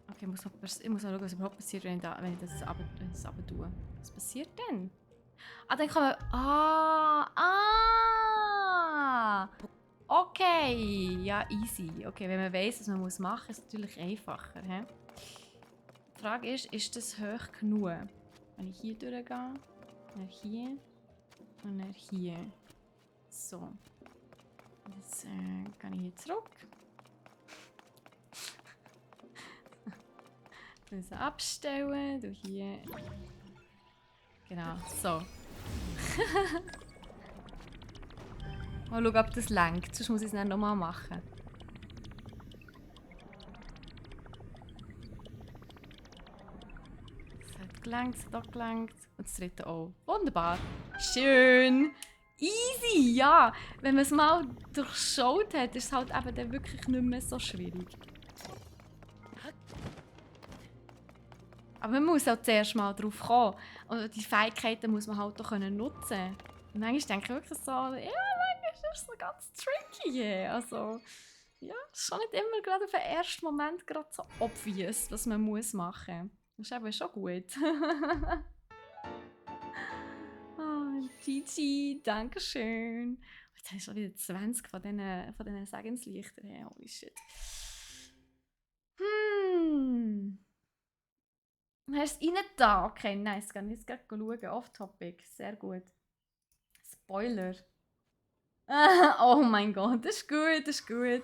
Okay, ich muss noch schauen, was überhaupt passiert, wenn ich das runter tue. Was passiert denn? Ah, dann kann man... Okay, ja, easy. Okay, wenn man weiss, was man machen muss, ist es natürlich einfacher. He? Die Frage ist das hoch genug? Wenn ich hier durchgehe, dann hier und dann hier. So. Jetzt gehe ich hier zurück. Dann so abstellen, du hier. Genau, so. Mal schauen, ob das lenkt, sonst muss ich es dann nochmal machen. Es hat gelenkt, es hat auch gelenkt. Und das dritte auch. Wunderbar. Schön. Easy, ja. Wenn man es mal durchschaut hat, ist es halt eben dann wirklich nicht mehr so schwierig. Aber man muss auch zuerst mal drauf kommen. Und die Fähigkeiten muss man halt auch nutzen können. Und manchmal denke ich wirklich so, ja, manchmal ist das so ganz tricky. Also, ja, es ist schon nicht immer gerade auf den ersten Moment gerade so obvious, was man muss machen. Das ist eben schon gut. Oh, GG, Dankeschön. Jetzt habe ich schon wieder 20 von diesen Segenslichtern. Hey, holy shit. Hast du es rein da? Okay, nice. Kann ich jetzt gleich schauen. Off-Topic. Sehr gut. Spoiler. Oh mein Gott, das ist gut, das ist gut.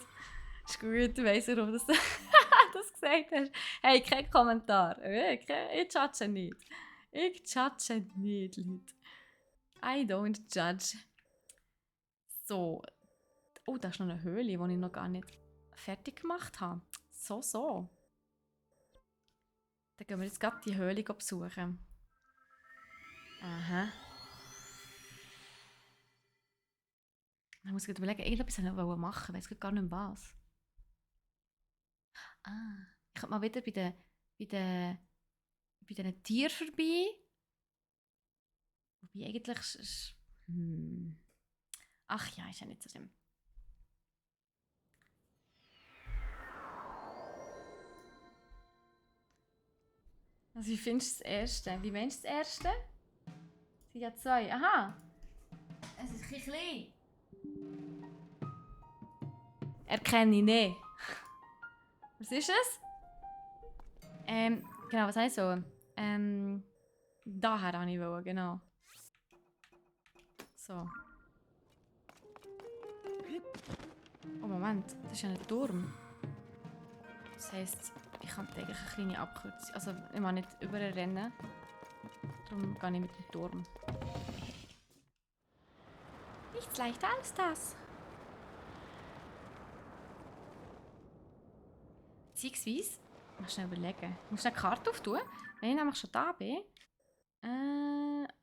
Das ist gut, du weißt, warum du das, das gesagt hast. Hey, kein Kommentar. Ich judge nicht. Ich judge nicht, Leute. I don't judge. So. Oh, da ist noch eine Höhle, die ich noch gar nicht fertig gemacht habe. So. Dann gehen wir jetzt gerade die Höhle besuchen. Aha. Ich muss gerade überlegen, irgendetwas wollte ich machen, ich weiß gar nicht mehr was. Ah, ich komme mal wieder bei den Tieren vorbei. Wobei eigentlich... Ach ja, ist ja nicht so schlimm. Also wie findest du das erste? Wie meinst du das erste? Es sind ja 2. Aha! Es ist ein klein. Erkenne ich nicht. Was ist es? Genau, was heißt so? Daher wollte ich, genau. So. Oh Moment, das ist ja ein Turm. Das heisst, ich kann eigentlich eine kleine Abkürzung. Also ich muss nicht überrennen. Darum gehe ich mit dem Turm. Nichts leichter als das. Beziehungsweise, ich muss schnell überlegen. Ich muss eine Karte auftun. Wenn ich nämlich schon da bin,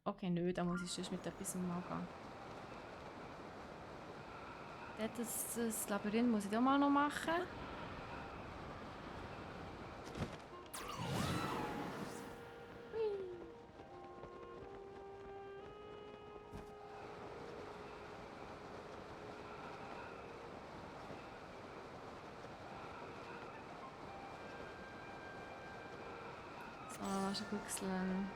Okay, nö, da muss ich sonst mit etwas mal gehen. Das Labyrinth muss ich auch mal noch machen. So, lass ich wechseln.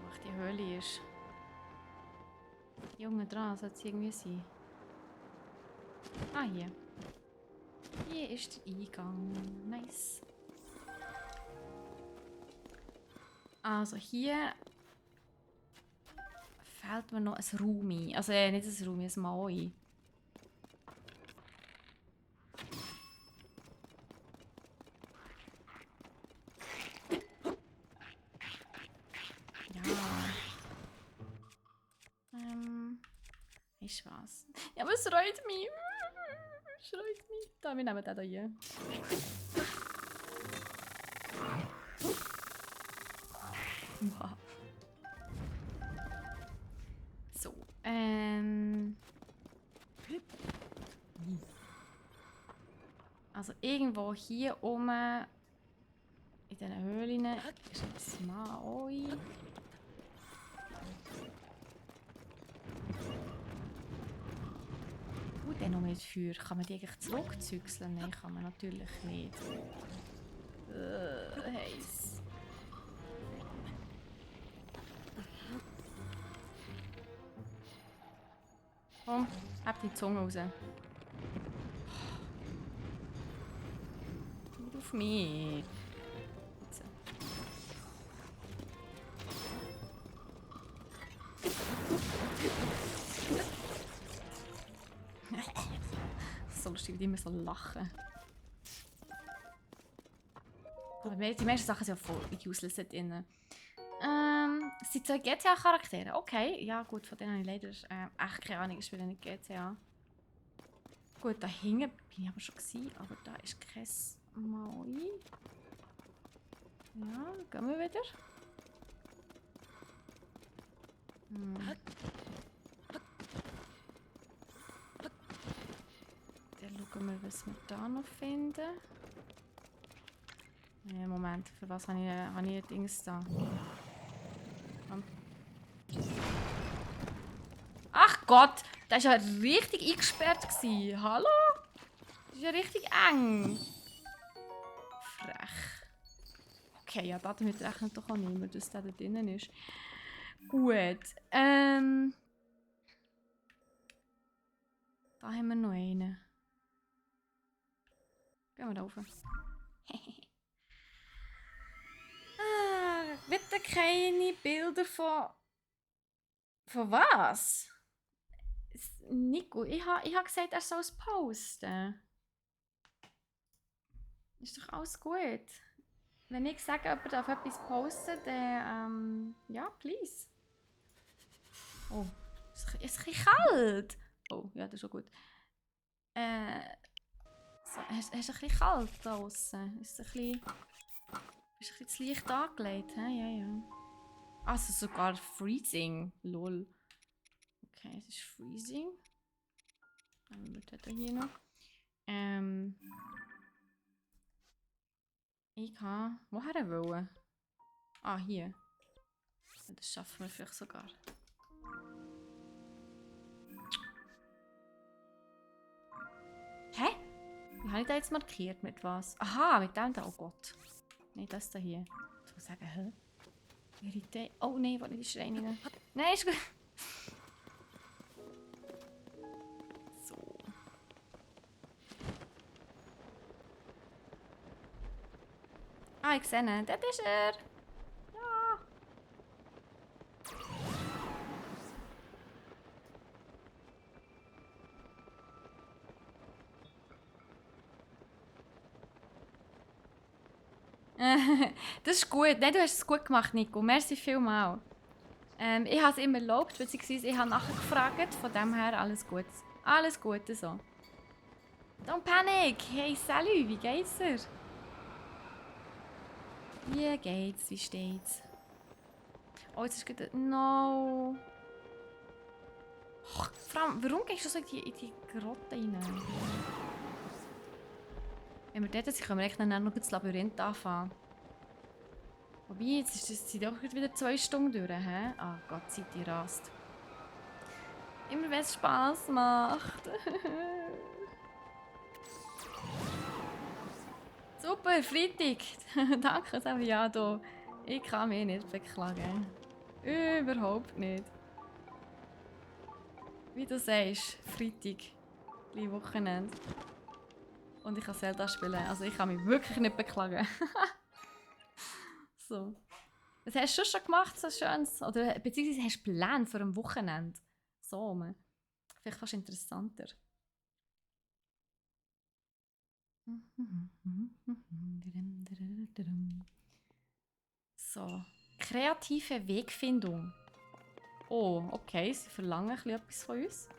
Wo die Höhle ist. Junge dran, soll es irgendwie sein. Ah, hier. Hier ist der Eingang. Nice. Also hier fällt mir noch ein Raumi. Also nicht ein Raumi, ein Maui. Ja. Ist was. Ja, aber es reut mich. Es reut mich. Da, wir nehmen den hier. Wow. So, also irgendwo hier oben in diesen Höhlen ist ein Maui. Dann noch mit Feuer. Kann man die eigentlich zurückzügeln? Nein, kann man natürlich nicht. Heiß. Komm, hab die Zunge raus. Nicht auf mich. Jetzt. So lustig, wie die immer so lachen. Aber die meisten Sachen sind ja voll useless dort drin. Es sind 2 GTA-Charaktere. Okay, ja gut, von denen habe ich leider echt keine Ahnung, ich spiele nicht GTA. Gut, da hinten bin ich aber schon gewesen, aber da ist kein Maui. Ja, gehen wir wieder. Dann schauen wir, was wir da noch finden. Ja, Moment, für was habe ich ein Dings da? Ach Gott, das war ja richtig eingesperrt. Hallo? Das ist ja richtig eng. Frech. Okay, ja, damit rechnet doch auch niemand, dass der da drinnen ist. Gut. Da haben wir noch einen. Gehen wir da rauf. Bitte keine Bilder von... Von was? Nico, ich ha gesagt, er soll es posten. Ist doch alles gut. Wenn ich sage, jemand darf etwas posten, dann, ja, please. Oh, es ist ein bisschen kalt. Oh, ja, das ist schon gut. So, es ist ein bisschen kalt draußen. Ist ein bisschen zu leicht angelegt, hä? Ja, ja. Also sogar freezing. Lol. Okay, es ist freezing. Dann wird das hier noch. Ich kann... Woher wollen? Ah, hier. Das schaffen wir vielleicht sogar. Hä? Wie habe ich da jetzt markiert? Mit was? Aha, mit dem da. Oh Gott. Nein, das da hier. Ich muss sagen, hä? Irrité. Oh nein, ich will nicht in die Schreine rein. Nein, ist gut. So. Ah, ich sehe ihn. Dort ist er. Ja. Das ist gut. Nein, du hast es gut gemacht, Nico. Merci vielmals. Ich habe es ihm erlaubt, beziehungsweise ich habe nachgefragt. Von dem her alles gut. Alles Gute so. Don't panic! Hey, salut, wie geht's dir? Wie geht's? Wie steht's? Oh, jetzt ist gerade... No. Oh, vor allem, warum gehst du so in die Grotte rein? Wenn wir dort sind, können wir echt dann noch das Labyrinth anfangen. Wobei, jetzt sind doch wieder 2 Stunden durch, hä? Ah Gott, Zeit, die rast. Immer wenn es Spass macht. Super, Freitag. Danke, Saviado. Ich kann mich nicht beklagen. Überhaupt nicht. Wie du sagst, Freitag. Ein Wochenende. Und ich kann Zelda spielen. Also ich kann mich wirklich nicht beklagen. So. Was hast du schon gemacht, so Schönes? Oder beziehungsweise hast du Pläne für ein Wochenende? So, vielleicht fast interessanter. So. Kreative Wegfindung. Oh, okay, sie verlangen etwas von uns.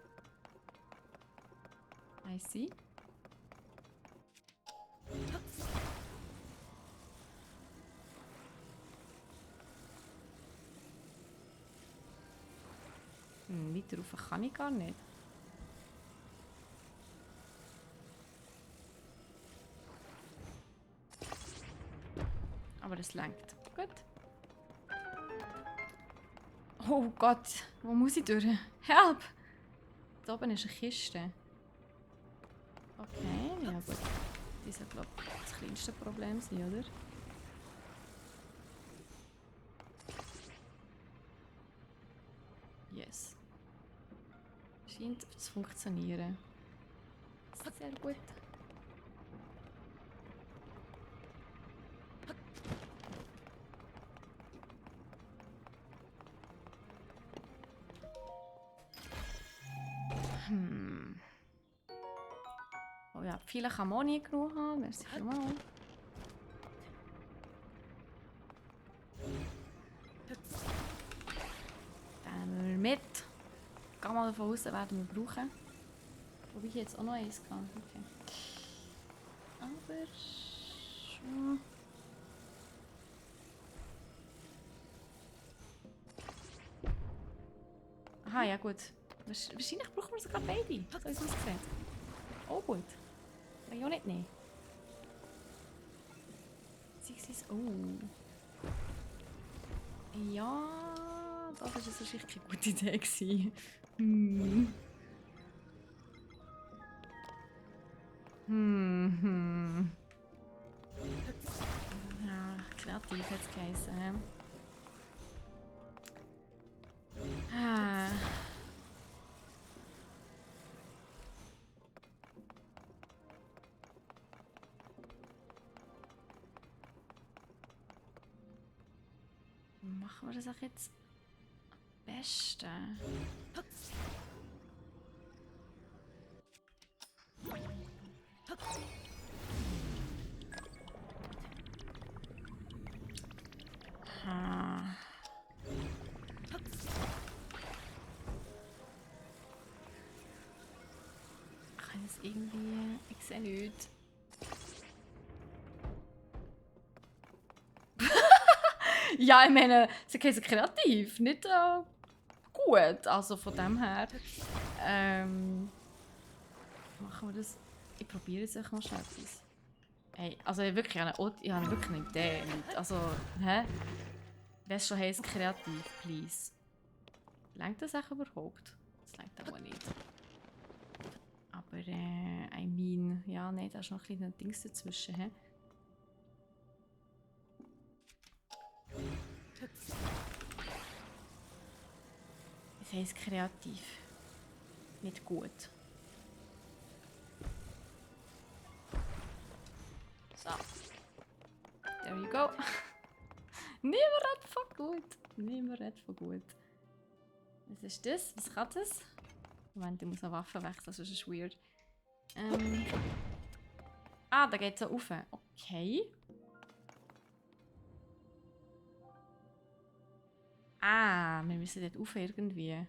I see. Weiter rauf kann ich gar nicht. Aber es lenkt. Gut. Oh Gott, wo muss ich durch? Help! Da oben ist eine Kiste. Okay, ja gut. Die soll, glaube ich, das kleinste Problem sein, oder? Yes. Scheint zu funktionieren. Sehr gut. Oh ja, viele kann man auch nie genug haben. Merci vielmals. Nehmen wir mit. Geh mal davon aus, werden wir brauchen. Wobei ich jetzt auch noch eins kann. Okay. Aber... Aha, ja gut. Wahrscheinlich brauchen wir sogar beide. So wie es aussieht. Oh gut. Kann ich auch nicht nehmen. Beziehungsweise... Oh. Ja... Das war jetzt wahrscheinlich keine gute Idee gewesen. Ja, kreativ hat es geheißen. Ah. Machen wir das auch jetzt am besten? Kann ich es irgendwie... Ich sehe nichts. Ja, ich meine, sie sind kreativ, nicht gut. Also von dem her. Machen wir das. Ich probiere jetzt mal schnell etwas. Hey, also wirklich, ich habe wirklich eine Idee. Also, hä? Wenn es schon heisst, kreativ, please. Längt das auch überhaupt? Das längt aber nicht. Aber, I mean, ja, nein, da ist noch ein kleiner Dings dazwischen, hä? Es heisst kreativ. Nicht gut. So. There you go. Niemand redet von gut. Niemand redet von gut. Was ist das? Was kann das? Moment, ich muss eine Waffe wechseln, sonst ist es weird. Ah, da geht es so rauf. Okay. Ah, wir müssen dort rauf irgendwie.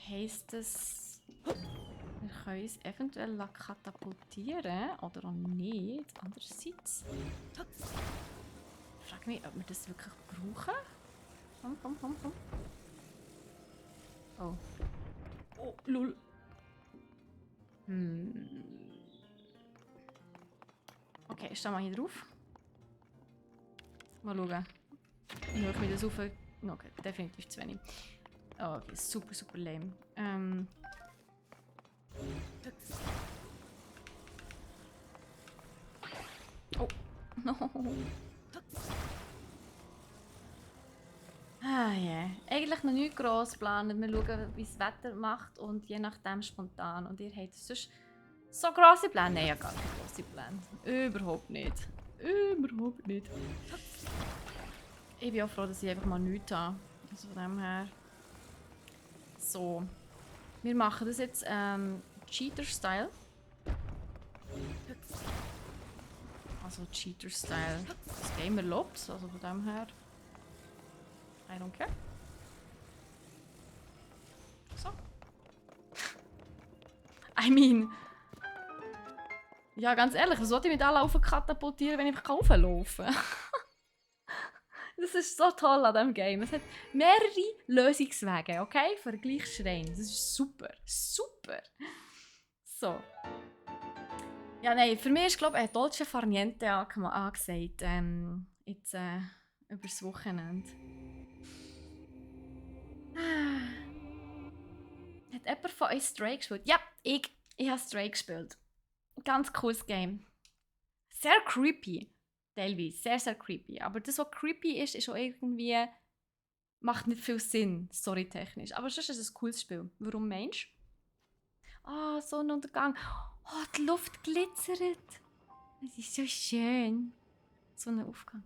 Heisst das... Wir können uns eventuell katapultieren oder auch nicht. Andererseits frage mich, ob wir das wirklich brauchen. Komm. Oh. Oh, lul. Okay, ich stehe mal hier drauf. Mal schauen. Wie hoch wir das rauf... Okay, definitiv zu wenig. Oh, okay, super, super lame. Oh, no. Ah, yeah. Eigentlich noch nicht gross planen. Wir schauen, wie das Wetter macht und je nachdem spontan. Und ihr habt sonst so grosse Pläne? Nein, ja gar keine grosse Pläne. Überhaupt nicht. Überhaupt nicht. Ich bin auch froh, dass ich einfach mal nichts habe. Also von dem her. So. Wir machen das jetzt Cheater-Style. Also Cheater-Style. Das Game erlaubt, also von dem her. I don't care. So. I mean. Ja, ganz ehrlich, was sollte ich mit allen katapultieren, wenn ich einfach rauflaufen kann? Das ist so toll an diesem Game. Es hat mehrere Lösungswege, okay? Für den gleichen Schrein. Das ist super. Super. So. Ja, nein, für mich ist, glaube ich, Dolce Far Niente angesagt. Jetzt über das Wochenende. Hat jemand von euch Stray gespielt? Ja, ich habe Stray gespielt. Ganz cooles Game. Sehr creepy. Teilweise. Sehr, sehr creepy. Aber das, was creepy ist, ist auch irgendwie... macht nicht viel Sinn, storytechnisch. Aber sonst ist es ein cooles Spiel. Warum meinst du? Ah, Sonnenuntergang. Oh, die Luft glitzert. Das ist so schön. Sonnenaufgang.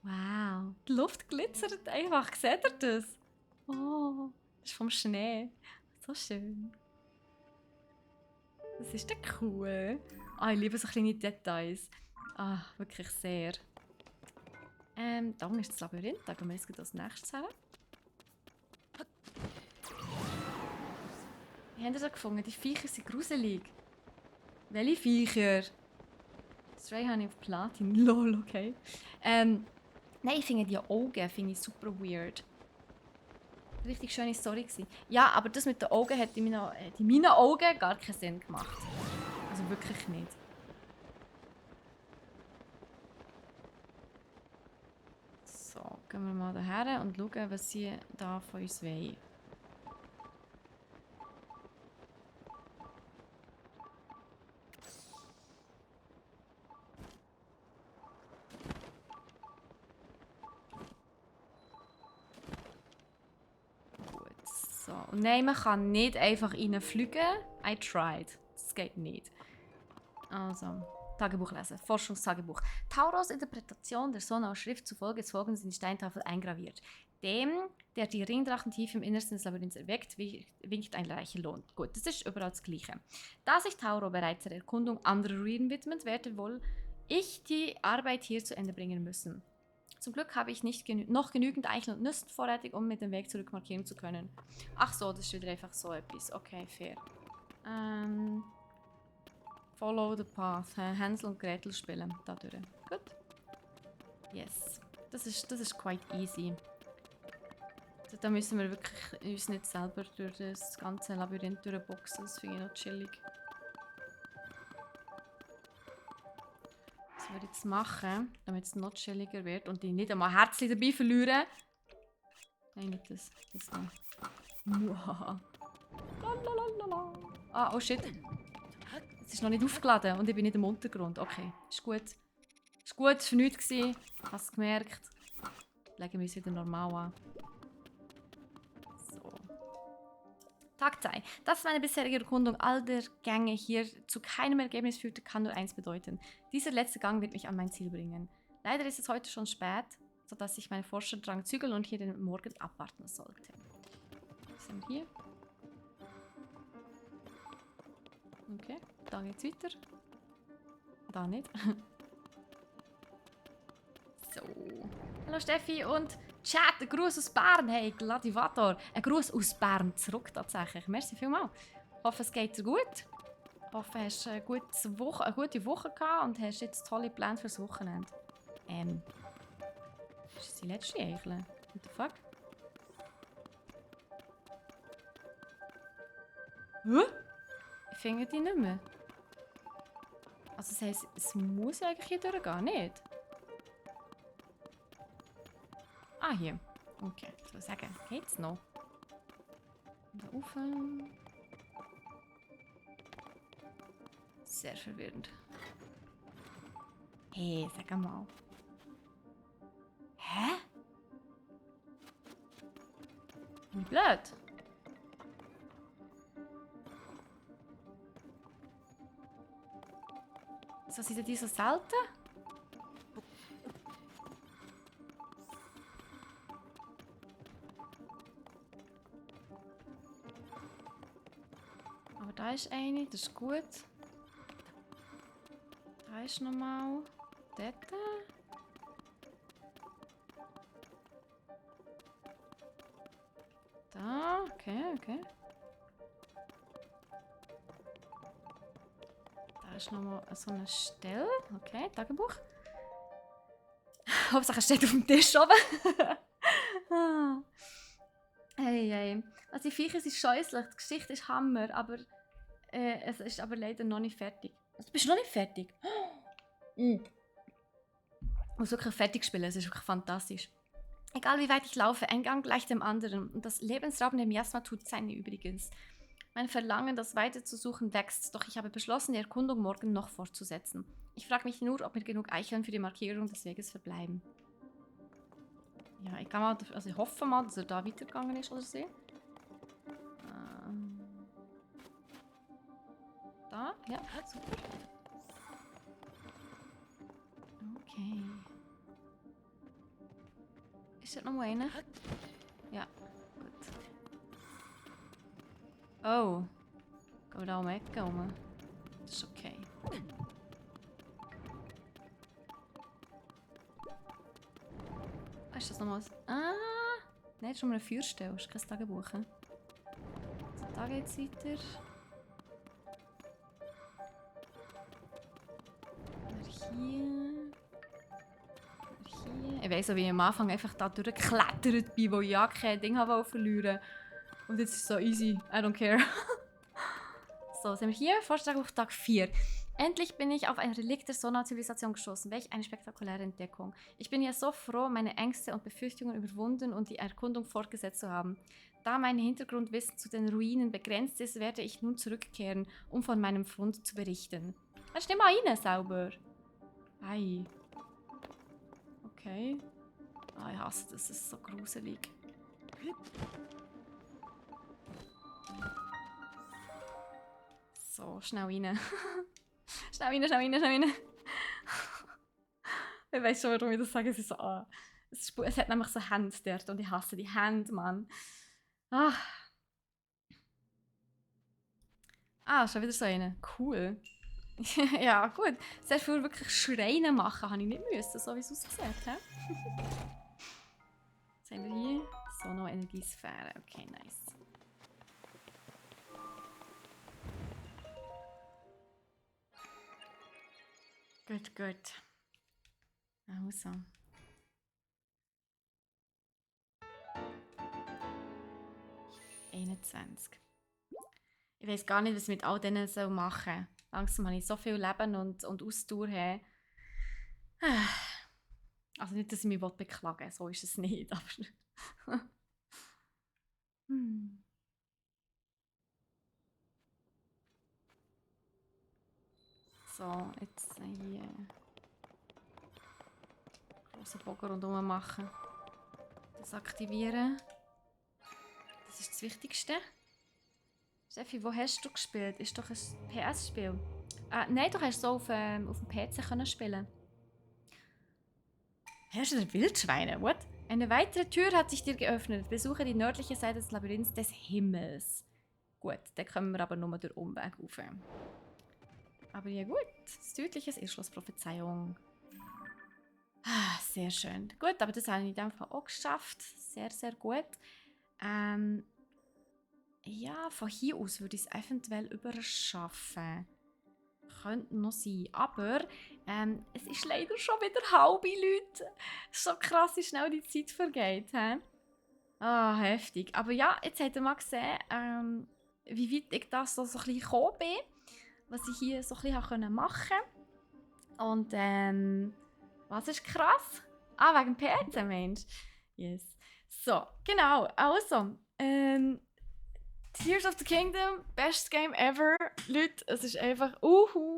Wow. Die Luft glitzert einfach. Seht ihr das? Oh, das ist vom Schnee. So schön. Das ist doch cool. Ah, ich liebe so kleine Details. Ah, wirklich sehr. Da ist das Labyrinth. Da gehen wir jetzt als nächstes her. Wie haben ihr das gefunden? Die Viecher sind gruselig. Welche Viecher? Stray habe ich auf Platin. Lol, okay. Nein, ich finde die Augen super weird. Richtig schöne Story gewesen. Ja, aber das mit den Augen hat in meinen Augen gar keinen Sinn gemacht. Also wirklich nicht. So, gehen wir mal daher und schauen, was sie da von uns wollen. Gut, so. Und nein, man kann nicht einfach reinfliegen. I tried. Das geht nicht. Also, Tagebuch lesen. Forschungstagebuch. Tauros Interpretation der Sonne aus Schrift zufolge ist folgendes in die Steintafel eingraviert. Dem, der die Ringdrachen tief im Innersten des Labyrinths erweckt, winkt ein reicher Lohn. Gut, das ist überall das Gleiche. Da sich Tauro bereits der Erkundung anderer Ruinen widmet, werde wohl ich die Arbeit hier zu Ende bringen müssen. Zum Glück habe ich nicht noch genügend Eicheln und Nüsse vorrätig, um mit dem Weg zurück markieren zu können. Ach so, das ist wieder einfach so etwas. Okay, fair. Follow the path. Hänsel und Gretel spielen. Dadurch. Gut. Yes. Das ist quite easy. Also, da müssen wir wirklich uns nicht selber durch das ganze Labyrinth durchboxen. Das finde ich noch chillig. Was wir jetzt machen, damit es noch chilliger wird und ich nicht einmal Herzchen dabei verlieren. Nein, nicht das. Das nicht. Muahaha. Ah, oh shit. Es ist noch nicht aufgeladen und ich bin nicht im Untergrund. Okay, ist gut. Ist gut, es war nichts. Ich habe es gemerkt. Legen wir uns wieder normal an. So. Tag 2. Dass meine bisherige Erkundung all der Gänge hier zu keinem Ergebnis führte, kann nur eins bedeuten. Dieser letzte Gang wird mich an mein Ziel bringen. Leider ist es heute schon spät, sodass ich meinen Forscherdrang zügeln und hier den Morgen abwarten sollte. Was haben wir hier? Okay, da geht's weiter. Da nicht. So. Hallo Steffi und Chat, ein Gruß aus Bern. Hey, Gladiator. Ein Gruß aus Bern zurück tatsächlich. Merci vielmals. hoffe, es geht dir gut. Ich hoffe, du hast eine gute Woche gehabt und hast jetzt tolle Pläne fürs Wochenende. Ist das die letzte Eichel? What the fuck? Hä? Ich finde die nicht mehr. Also das heisst, es muss eigentlich hier durchgehen, nicht? Ah, hier. Okay, ich soll sagen, geht's noch? Da rauf. Sehr verwirrend. Hey, sag mal. Hä? Bin ich blöd? So sind die so selten? Aber da ist eine, das ist gut. Da ist nochmal. Dort. Da, okay. Da ist nochmal so eine Stelle. Okay, Tagebuch. Hauptsache es steht auf dem Tisch oben. Ah. Hey. Also die Viecher sind scheußlich, die Geschichte ist Hammer, aber es ist aber leider noch nicht fertig. Also, du bist noch nicht fertig? Ich muss wirklich fertig spielen, es ist wirklich fantastisch. Egal wie weit ich laufe, ein Gang gleich dem anderen und das lebensraubende Miasma tut seine übrigens. Mein Verlangen, das weiterzusuchen, wächst, doch ich habe beschlossen, die Erkundung morgen noch fortzusetzen. Ich frage mich nur, ob mir genug Eicheln für die Markierung des Weges verbleiben. Ja, ich kann mal, also ich hoffe mal, dass er da weitergegangen ist oder so. Da, ja, super. Okay. Ist das noch mal einer? Ja, gut. Oh. Gehen wir da um die Ecke rum? Das ist okay. Ist das nochmal was? Ah! Nein, das ist schon mal eine Feuerstelle. Das ist kein Tagebuch. Also, da geht es weiter. Hier. Ich weiss auch, wie ich am Anfang einfach da durchgeklettert bin, wo ich ja kein Ding verlieren wollte. Und jetzt ist es so easy. I don't care. So, sind wir hier? Vorschlag auf Tag 4. Endlich bin ich auf ein Relikt der Sonarzivilisation gestoßen. Welch eine spektakuläre Entdeckung. Ich bin ja so froh, meine Ängste und Befürchtungen überwunden und die Erkundung fortgesetzt zu haben. Da mein Hintergrundwissen zu den Ruinen begrenzt ist, werde ich nun zurückkehren, um von meinem Fund zu berichten. Lass nicht mal rein, sauber. Ei. Okay. Ah, ich hasse das, ist so gruselig. So, schnell rein. Schnell rein. Ich weiß schon, warum ich das sage. Es ist so, es hat nämlich so Hände dort und ich hasse die Hände, Mann. Schon wieder so eine. Cool. Ja, gut. Sehr viel wirklich Schreien machen habe ich nicht müssen, so wie es aussieht. Was haben wir hier? Sono-Energiesphäre. Okay, nice. Gut. Also. Ich weiß gar nicht, was ich mit all denen machen soll. Langsam habe ich so viel Leben und Ausdauer. Also nicht, dass ich mich beklagen will, so ist es nicht. Aber So, jetzt hier großen Bogen rundherum machen. Das aktivieren. Das ist das Wichtigste. Steffi, wo hast du gespielt? Ist doch ein PS-Spiel. Nein, du hast so auf dem PC können spielen. Herrscher der Wildschweine, what? Eine weitere Tür hat sich dir geöffnet. Besuche die nördliche Seite des Labyrinths des Himmels. Gut, da kommen wir aber nur durch Umweg rauf. Aber ja gut, südliches Irrschloss-Prophezeiung. Sehr schön. Gut, aber das habe ich in dem Fall auch geschafft. Sehr gut. ja, von hier aus würde ich es eventuell überschaffen. Könnte noch sein. Aber es ist leider schon wieder halbe, Leute. Es ist so krass, wie schnell die Zeit vergeht. He? Ah, heftig. Aber ja, jetzt habt ihr mal gesehen, wie weit ich das so ein bisschen gekommen bin. Was ich hier so ein bisschen machen konnte. Und was ist krass? Ah, wegen PC, Mensch. Yes. So, genau. Also, Tears of the Kingdom, best Game ever. Leute, es ist einfach